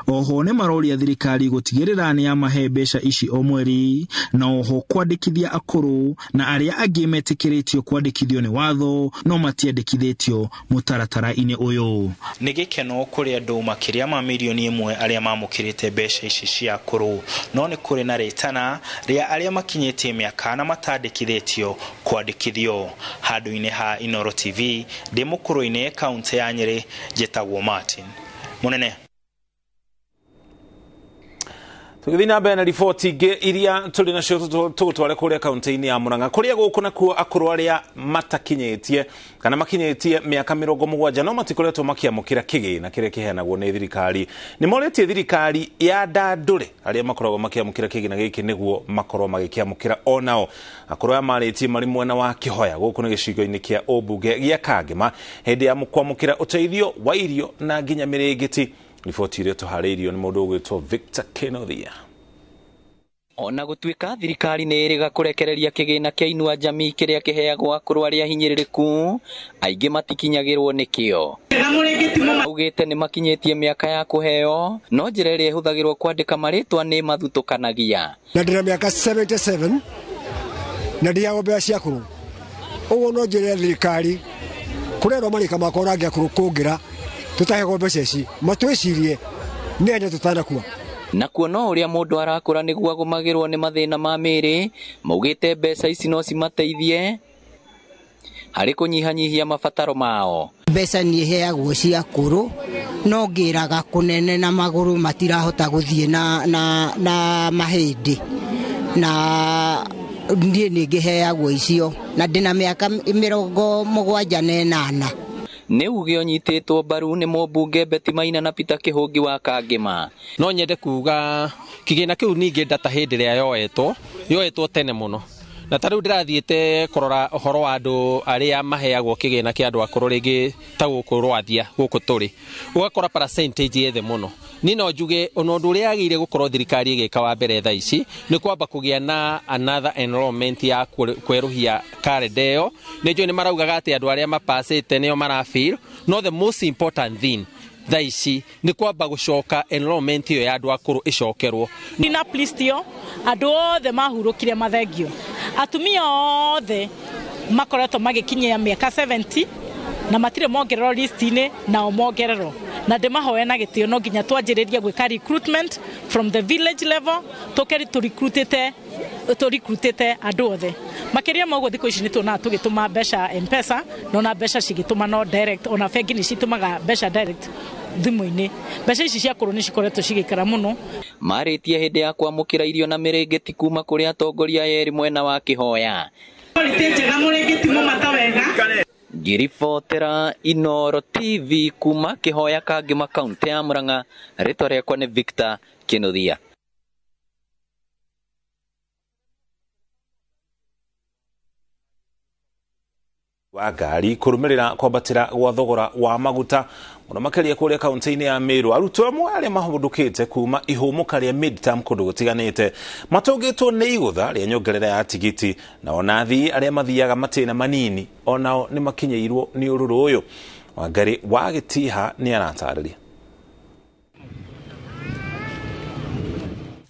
Oho nĩ maroria thirikari gũtigĩrĩra nĩ yamahe mbeca ici o mweri, na oho kwandĩkithia akũrũ na arĩa angĩ metĩkĩrĩtio kwandĩkithio nĩ watho no matiandĩkithĩtio mũtaratara-inĩ ũyũ. Nĩ gĩkeno kũrĩ andũ makĩria ma 1 million arĩa mamũkĩrĩte mbeca ici cia akũrũ, no nĩ kũrĩ na rĩtana rĩa arĩa makinyĩtie mĩaka na matandĩkithĩtio kwandĩkithio. Handũ-inĩ ha Inoro TV, ndĩ Mũkũrũ-inĩ, kaũntĩ ya Nyĩrĩ, njĩtagwo Martin Mũnene. Tũgĩthiĩ na mbere na riboti ingĩ iria tũrĩ nacio, tũgũtware kũrĩa kaũntĩ-inĩ ya Murang'a, kũrĩa gũkũ nakuo akũrũ arĩa matakinyĩtie kana makinyĩtie mĩaka 70 no matikoretwo makĩamũkĩra kĩgĩna kĩrĩa kĩheanagwo nĩ thirikari nĩ morĩtie thirikari ya ndandũre arĩa makoragwo makĩamũkĩra kĩgĩna gĩkĩ nĩguo makorwo magĩkĩamũkĩra onao. Akũrũ aya marĩtie marĩ mwena wa Kĩhoya, gũkũ nĩ gĩcigo-inĩ kĩa ũmbunge gĩa Kangema, hĩndĩ ya kwamũkĩra ũteithio wa irio na nginya mĩrĩngĩti. Riboti iria tũharĩirio nĩ mũndũ ũgwĩtwo Victor Kenothia. Ona gũtuĩka thirikari nĩ ĩrĩga kũrekereria kĩgĩna kĩa Inua Jamii kĩrĩa kĩheagwo akũrũ arĩa ahinyĩrĩrĩku, aingĩ matikinyagĩrwo nĩkĩo. Augĩte nĩ makinyĩtie mĩaka ya kũheo, no njĩra ĩrĩa ĩhũthagĩrwo kwandĩka marĩtwa nĩ mathutũkanagia. Na ndĩna mĩaka 77 na ndiagwo mbeca cia kũrũ. Ũguo no njĩre thirikari kũrerwo marĩka makwa ona angĩ akũrũ kũngĩra tũtahegwo mbeca ici matwĩcirie nĩ ene tũtanakua. Na kuona ũrĩa mũndũ arakũra nĩguo agũmagĩrwo nĩ mathĩna ma mĩĩrĩ, maugĩte mbeca ici no cimateithie harĩ kũnyihanyihia mabataro mao. Mbeca nĩ iheagwo cia akũrũ no ngĩraga kũnene na magũrũ matirahota gũthiĩ na mahĩndĩ na niĩ nĩ ngĩheagwo icio na ndĩna mĩaka 78. Nĩ uge ũnyitĩtwo mbaru nĩ mũmbunge Betty Maina na Peter Kĩhũngi wa Kangĩma. No nyende kuga kĩgĩna kĩu ningĩ ndata hĩndĩ ĩrĩa yoetwo tene mũno. Na ta rĩu ndĩrathiĩte kũrora ũhoro wa andũ arĩa maheagwo kĩgĩna kĩa andũ akũrũ rĩngĩ ta gũkũ Rwathia gũkũ tũrĩ, ũgakora percentage ĩ thĩ mũno. Niĩ no njuge ona ũndũ ũrĩa yagĩrĩire gũkorwo thirikari ĩgĩka wa mbere thaa ici nĩ kwamba kũgĩa na another enrollment ya kwerũhia karenda ĩyo. Nĩ njũĩ nĩ maraugaga atĩ andũ arĩa mapacĩte nĩo marafeel, no the most important thing thaa ici nĩ kwamba gũcoka enrollment ĩyo ya andũ akũrũ ĩcokerwo. Ndina plistio andũ othe mahurũkire mathengio, atumia othe makoretwo magĩkinyia mĩaka 70 na matirĩ mongererwo list-inĩ, nao mongererwo. Na ndĩmahoe na gĩtĩo no nginya twanjĩrĩrie gwĩka recruitment from the village level, tũke tũrecruitĩte andũ othe. Makĩria ma ũguo thikũ ici nĩ tuonaga tũgĩtũma mbeca M-Pesa, na ona mbeca cigĩtũma no direct, ona bengi nĩ citũmaga mbeca direct thimũ-inĩ. Mbeca ici cia akũrũ nĩ cikoretwo cigĩikara mũno. Marĩtie hĩndĩ ya kwamũkĩra irio na mĩrĩngĩti kuma kũrĩ atongoria erĩ mwena wa Kĩhoya. Ngĩribotera Inooro TV kuma Kĩhoya Kangĩma kaũntĩ ya Murang'a, rĩtwa rĩakwa nĩ Victor Kĩnuthia. Wa ngari kũrũmĩrĩra kwambatĩra gwa thogora wa maguta mũno makĩria kũrĩa kaũntĩ-inĩ ya Meru. Arutwo amwe arĩa mahũndũkĩte kuma ihũmũka rĩa midterm kũndũ gũtiganĩte matũngĩtwo nĩ igũtha rĩa nyongerera ya tigiti, na ona athii arĩa mathiaga matĩna manini onao nĩ makinyĩirwo nĩ ũrũrũ ũyũ. Wangari wa Gĩtiha nĩ aratarĩria.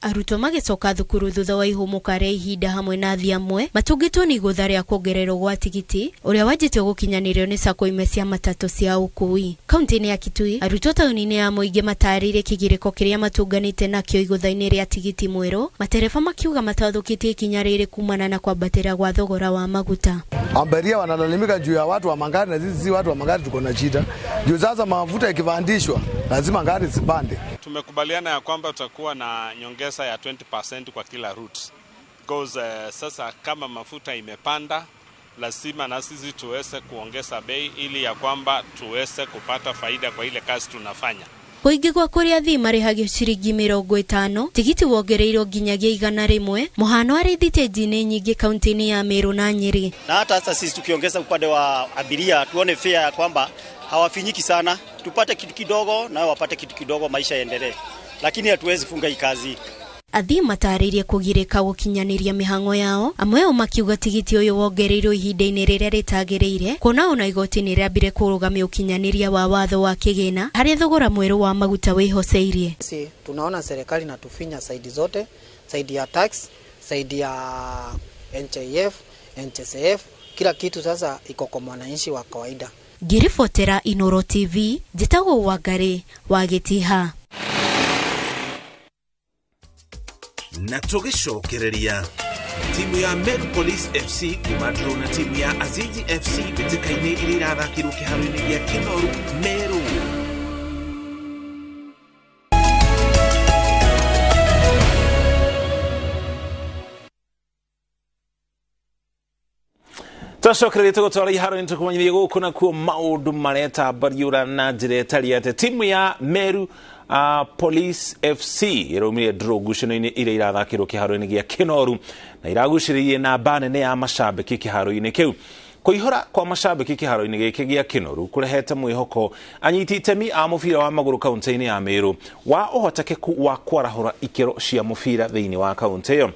Arutwo magĩcoka thukuru thutha wa ihũmũka rĩa ihinda hamwe na athii amwe matũngĩtwo nĩ igũtha rĩa kuongererwo gwa tigiti ũrĩa wanjĩtio gũkinyanĩrio nĩ sacco imwe cia matatũ cia ũkui. Kaũntĩ-inĩ ya Kitui, arutwo taũni-inĩ ya Mũingĩ matarĩirie kĩgirĩko kĩrĩa matũnganĩte nakĩo igũtha-inĩ rĩa tigiti mwerũ, matereba makiuga matathũkĩtie ikinya rĩrĩ kumana na kwambatĩra gwa thogora wa maguta. Abiria wanalalamika juu ya watu wa magari, na sisi si watu wa magari tuko na shida. Juu sasa mafuta yakipandishwa lazima gari zipande. Tumekubaliana ya kwamba tutakuwa na nyongeza ya 20% kwa kila route. Because sasa kama mafuta imepanda lazima na sisi tuweze kuongeza bei ili ya kwamba tuweze kupata faida kwa ile kazi tunafanya. Kũingĩ gwa kũrĩa athii marĩhagio ciringi 50, tigiti wongereirwo nginyagia 100, mũhano arĩ thitĩnji-inĩ nyingĩ kaũntĩ-inĩ ya Meru na Nyĩrĩ. Na hata sasa sisi tukiongeza upande wa abiria tuone fair ya kwamba hawafinyiki sana, tupate kitu kidogo na wapate kitu kidogo, maisha yaendelee. Lakini hatuwezi funga hii kazi. Athii matarĩirie kũgirĩka gũkinyanĩria mĩhang'o yao, amwe ao makiuga tigiti ũyũ wongereirwo ihinda-inĩ rĩrĩa rĩtagĩrĩire, kuona ona igoti nĩ rĩambire kũrũgamia ũkinyanĩria wa watho wa kĩgĩna harĩa thogora mwerũ wa maguta wĩhoceirie. Si tunaona serikali inatufinya saidi zote, saidi ya tax, saidi ya NHIF, NHSF, kila kitu sasa iko kwa mwananchi wa kawaida. Ngĩribotera Inooro TV, njĩtagwo Wangari wa Gĩtiha. Na tũgĩcokereria timu ya Meru Police FC kuma draw na timu ya Azizi FC mbĩtĩka-inĩ iria irathakĩrwo kĩharo-inĩ gĩa Kinoru Meru. Twacokereria tũgũtwara iharo-inĩ tũkũmenyithia gũkũ nakuo maũndũ maretambariũra na njĩra ĩtarĩ atĩ timu ya Meru Police FC ĩraumire draw ngucanio-inĩ iria irathakĩrwo kĩharo-inĩ gĩa Kinoru na iragucĩrĩirie namba nene ya macambĩki kĩharo-inĩ kĩu. Kũihũra kwa macambĩki kĩharo-inĩ gĩkĩ gĩa Kinoru kũrehete mwĩhoko anyiti itemi a mũbira wa magũrũ kaũntĩ-inĩ ya Meru wa ũhotekeku wa kwarahũra ikĩro cia mũbira thĩinĩ wa kaũntĩ ĩyo.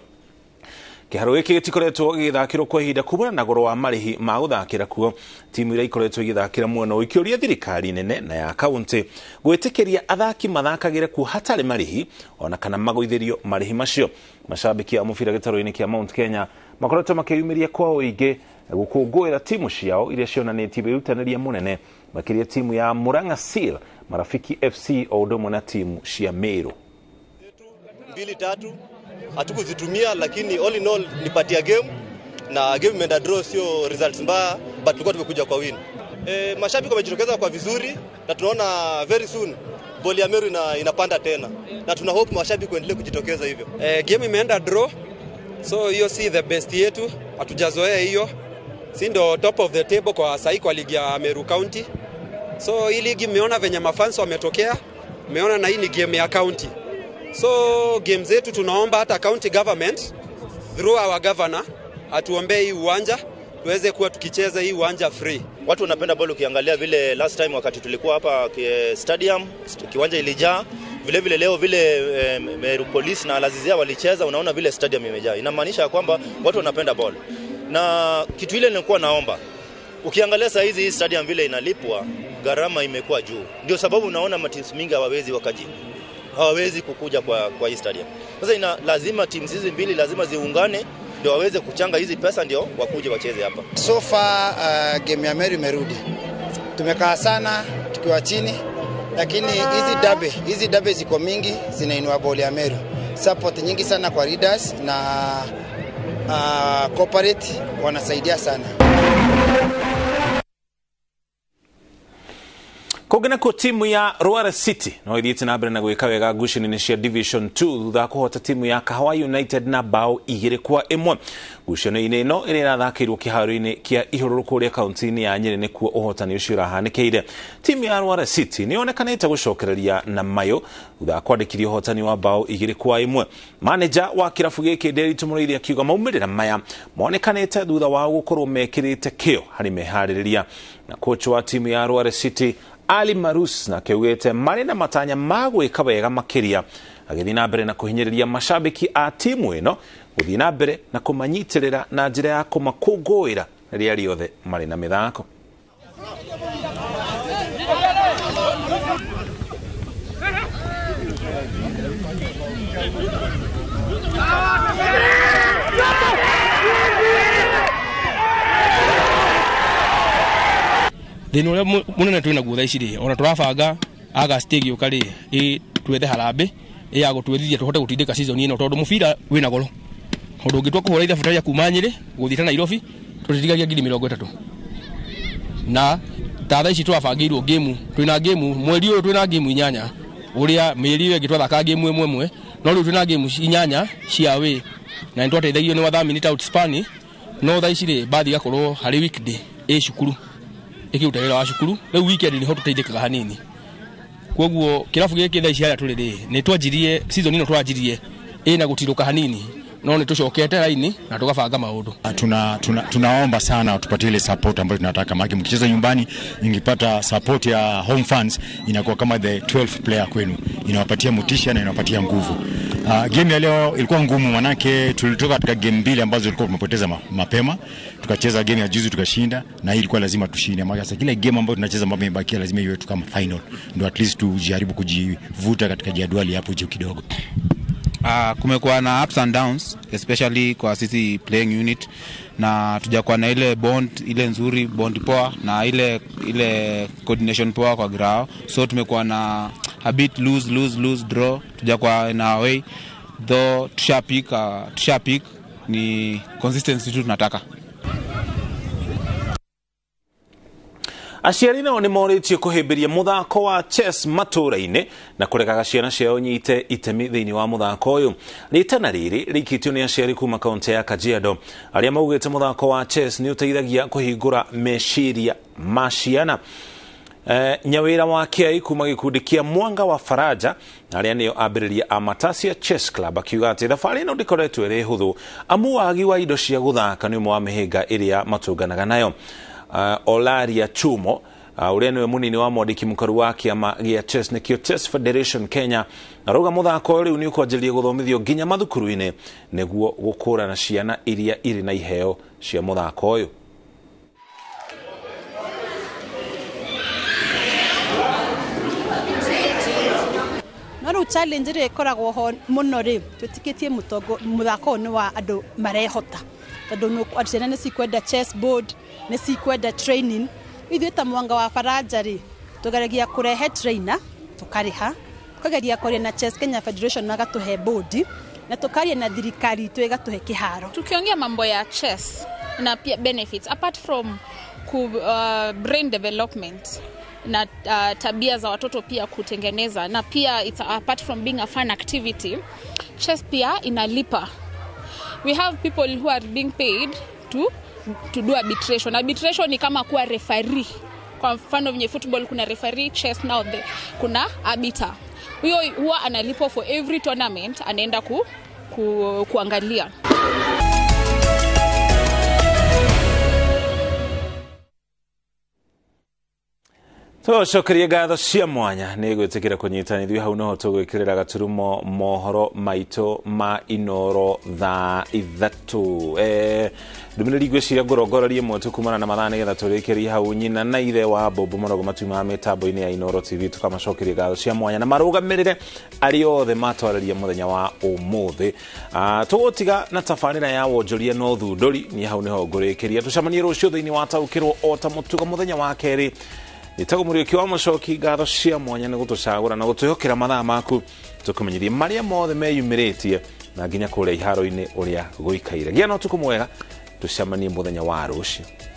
Kĩharo gĩkĩ gĩtikoretwo gĩgĩthakĩrwo kwa ihinda kumana na goro wa marĩhi ma gũthakĩra kuo. Timu iria ikoretwo igĩthakĩra mwena ũyũ ikĩũria thirikari nene na ya kaunti gwĩtĩkĩria athaki mathakagĩre kuo hatarĩ marĩhi ona kana magũithĩrio marĩhi macio. Mashabiki a mũbira gĩtarũ-inĩ kĩa Mount Kenya makoretwo makĩyumĩria kwa ũingĩ gũkũngũĩra timu ciao iria cionanĩtie wĩrutanĩria mũnene, makĩria timu ya Murang'a Seal, Marafiki FC o ũndũ ũmwe na timu cia Meru. 2-3 hatukuzitumia, lakini all in all ni patia game na game imeenda draw, sio results mbaya, but tulikuwa tumekuja kwa win. Mashabiki wamejitokeza kwa vizuri na tunaona very soon boli ya Meru inapanda tena na tuna hope mashabiki waendelee kujitokeza hivyo. Game imeenda draw, so hiyo si the best yetu, hatujazoea hiyo. Si ndo top of the table kwa sahi kwa ligi ya Meru County. So hii ligi mmeona venye mafans wametokea, mmeona na hii ni game ya county. So game zetu tunaomba hata county government through our governor atuombee hii uwanja tuweze kuwa tukicheza hii uwanja free. Watu wanapenda ball, ukiangalia vile last time wakati tulikuwa hapa stadium kiwanja ilijaa, vile vile leo vile Meru Police na Alazizia walicheza, unaona vile stadium imejaa. Inamaanisha kwamba watu wanapenda ball. Na kitu ile nilikuwa naomba, ukiangalia saa hizi hii stadium vile inalipwa, gharama imekuwa juu. Ndio sababu unaona mateams mingi hawawezi kukuja kwa hii stadium. Sasa lazima teams hizi mbili lazima ziungane ndio waweze kuchanga hizi pesa ndio wakuje wacheze hapa. So far game ya Meru imerudi. Tumekaa sana tukiwa chini, lakini hizi dabe ziko mingi zinainua boli ya Meru. Support nyingi sana kwa leaders na corporate wanasaidia sana. Kũngĩ timu ya Rware City no ithiĩte na mbere na gwĩka wega ngucanio-inĩ cia Division 2 thutha wa kũhota timu ya Kahawa United na bao 2-1. Ngucanio-inĩ ĩno ĩrĩa ĩrathakĩirwo kĩharo-inĩ kĩa Ihũrũrũ kũrĩa kaunti-inĩ ya Nyĩrĩ nĩkuo ũhotani ũcio ũrahanĩkĩire. Timu ya Rware City nĩ yonekanĩte gũcokereria na mayũ thutha wa kwandĩkithia ũhotani wa bao 2-1. Manager wa kĩrabu gĩkĩ Nderitu Mũrĩithi akiuga maumĩrĩra maya monekanĩte thutha wao gũkorwo mekĩrĩte kĩo harĩ meharĩrĩria. Na coach wa timu ya Rware City Ali Marus na keugete marĩ na matanya ma gwĩka wega makĩria, agĩthiĩ na mbere na kũhinyĩrĩria mashabiki a timu ĩno gũthiĩ na mbere na kũmanyitĩrĩra na njĩra ya kũmakũngũĩra rĩrĩa rĩothe marĩ na mĩthako. Thĩna ũrĩa mũnene twĩ naguo thaa ici rĩ, ona tũrabanga August ĩgĩũka rĩ, twethe harambĩ ya gũtwethithia tũhote gũtindĩka season ĩno, tondũ mũbira wĩna goro. Ũndũ ũngĩtua kũhũra ithabu rĩa kuma Nyĩrĩ gũthiĩ ta Nairobi tũtitigagia 30,000. Na ta thaa ici tũrabangĩirwo game, twĩna game mweri ũyũ, twĩna game 8, ũrĩa mĩeri ĩyo ĩngĩ twathakaga game ĩmwe ĩmwe, no rĩu twĩna game 8 cia away na nĩtwateithagio nĩ wathamini ta Outspan, no thaa ici rĩ bathi igakorwo harĩ weekday ĩ cukuru ikiruta wĩra wa cukuru, rĩu weekend nĩho tũteithĩkaga hanini. Koguo kĩrabu gĩkĩ thaa ici harĩa tũrĩ rĩ, nĩ twanjirie season ĩno twanjirie ĩna gũtirũka hanini, no nĩ tũcokete raini na tũgabanga maũndũ. Tunaomba sana tupatie ile support ambayo tunataka, maana mkicheza nyumbani ingipata support ya home fans inakuwa kama the 12th player kwenu, inawapatia motisha na inawapatia nguvu. Game ya leo ilikuwa ngumu, manake tulitoka katika game mbili ambazo tulikuwa tumepoteza mapema, tukacheza game ya juzi tukashinda, na hii ilikuwa lazima tushinde, maana sasa kila game ambayo tunacheza ambayo imebakia lazima iwe tu kama final, ndio at least tujaribu kujivuta katika jadwali hapo juu kidogo. Kumekuwa na ups and downs especially kwa sisi playing unit, na tujakuwa na ile bond ile nzuri, bond poa na ile coordination poa kwa ground, so tumekuwa na a bit lose draw, tujakuwa na away though tushapick ni consistency tu tunataka. Aciari nao nĩ morĩtio kũhĩmbĩria mũthako wa chess matũra-inĩ na kũrekaga ciana ciao nyite itemi thĩinĩ wa mũthako ũyũ. Rĩtana rĩrĩ rĩikĩtio nĩ aciari kuma kaunti ya Kajiado arĩa maugĩte mũthako wa chess nĩ ũteithagia kũhingũra meciria ma ciana. Nyawĩra wa Kĩai kuma gĩkundi kĩa Mwanga wa Faraja arĩa nĩo ambĩrĩria a Matasia Chess Club akiuga atĩ thabarĩ ĩno ndĩkoretwo ĩrĩ hũthũ amu wagi wa indo cia gũthaka nĩ ũmwe wa mĩhĩnga ĩrĩa matũnganaga nayo. Olaria Chumo Ũrĩa nĩwe mũnini wa mwandĩki mũkaru wa kĩama gĩa chess nĩkĩo Chess Federation Kenya, arauga mũthako ũyũ rĩu nĩ ũkwanjĩrĩria gũthomithio nginya mathukuru-inĩ nĩguo gũkũrana ciana iria irĩ na iheo cia mũthako ũyũ. No rĩu challenge ĩrĩa ĩkoragwo ho mũno rĩ, twĩtĩkĩtie mũthako ũyũ nĩ wa andũ marehota, tondũ ciana nĩ cikwenda chess board, nĩ cikwenda training. Ithuĩ ta Mwanga wa Faranja rĩ, tũgeragia kũrehe trainer tũkarĩha, tũkageria kwaria na Chess Kenya Federation magatũhe board, na tũkaria na thirikari itũ ĩgatũhe kĩharo. Tukiongea mambo ya chess na pia benefits apart from brain development na tabia za watoto pia kutengeneza, na pia it's apart from being a fun activity, chess pia inalipa. We have people who are being paid to do arbitration. Arbitration ni kama kuwa referee. Kwa mfano venye football kuna referee, chess now kuna arbiter. Huyo huwa analipwa for every tournament anaenda kuangalia. Tũcokerie ngatho cia mwanya nĩ gwĩtĩkĩra kũnyitanithio ithuĩ hau noho tũgwĩkĩrĩra gaturumo mohoro maitũ ma Inoro thaa 3. Ndũmĩrĩri ngwĩciria ngũrongorerie ĩmwe tu kumana na mathaa nĩgetha tũrĩkĩrie hau. Nyina na ithe wa Bobo Marogo matuimaga mĩtambo-inĩ ya Inoro TV, tũkamacokeria ngatho cia mwanya na marũgamĩrĩre arĩa othe matwarĩria mũthenya wa ũmũthĩ. Tũgũtiga na tabarĩra ya wonjoria na ũthundũri, niĩ hau nĩho ngũrĩkĩria. Tũcemanie rũciũ thĩinĩ wa Taũkĩrwo o ta mũtugo mũthenya wa kerĩ. Nĩtagwo Mũriũki wa Mũcoki, ngatho cia mwanya nĩ gũtũcagũra na gũtwĩhokera mathaa maku tũkũmenyithie marĩa mothe meyumĩrĩtie na nginya kũrĩa iharo-inĩ ũrĩa gũikaire. Gĩa na ũtukũ mwega, tũcemanie mũthenya wa rũciũ.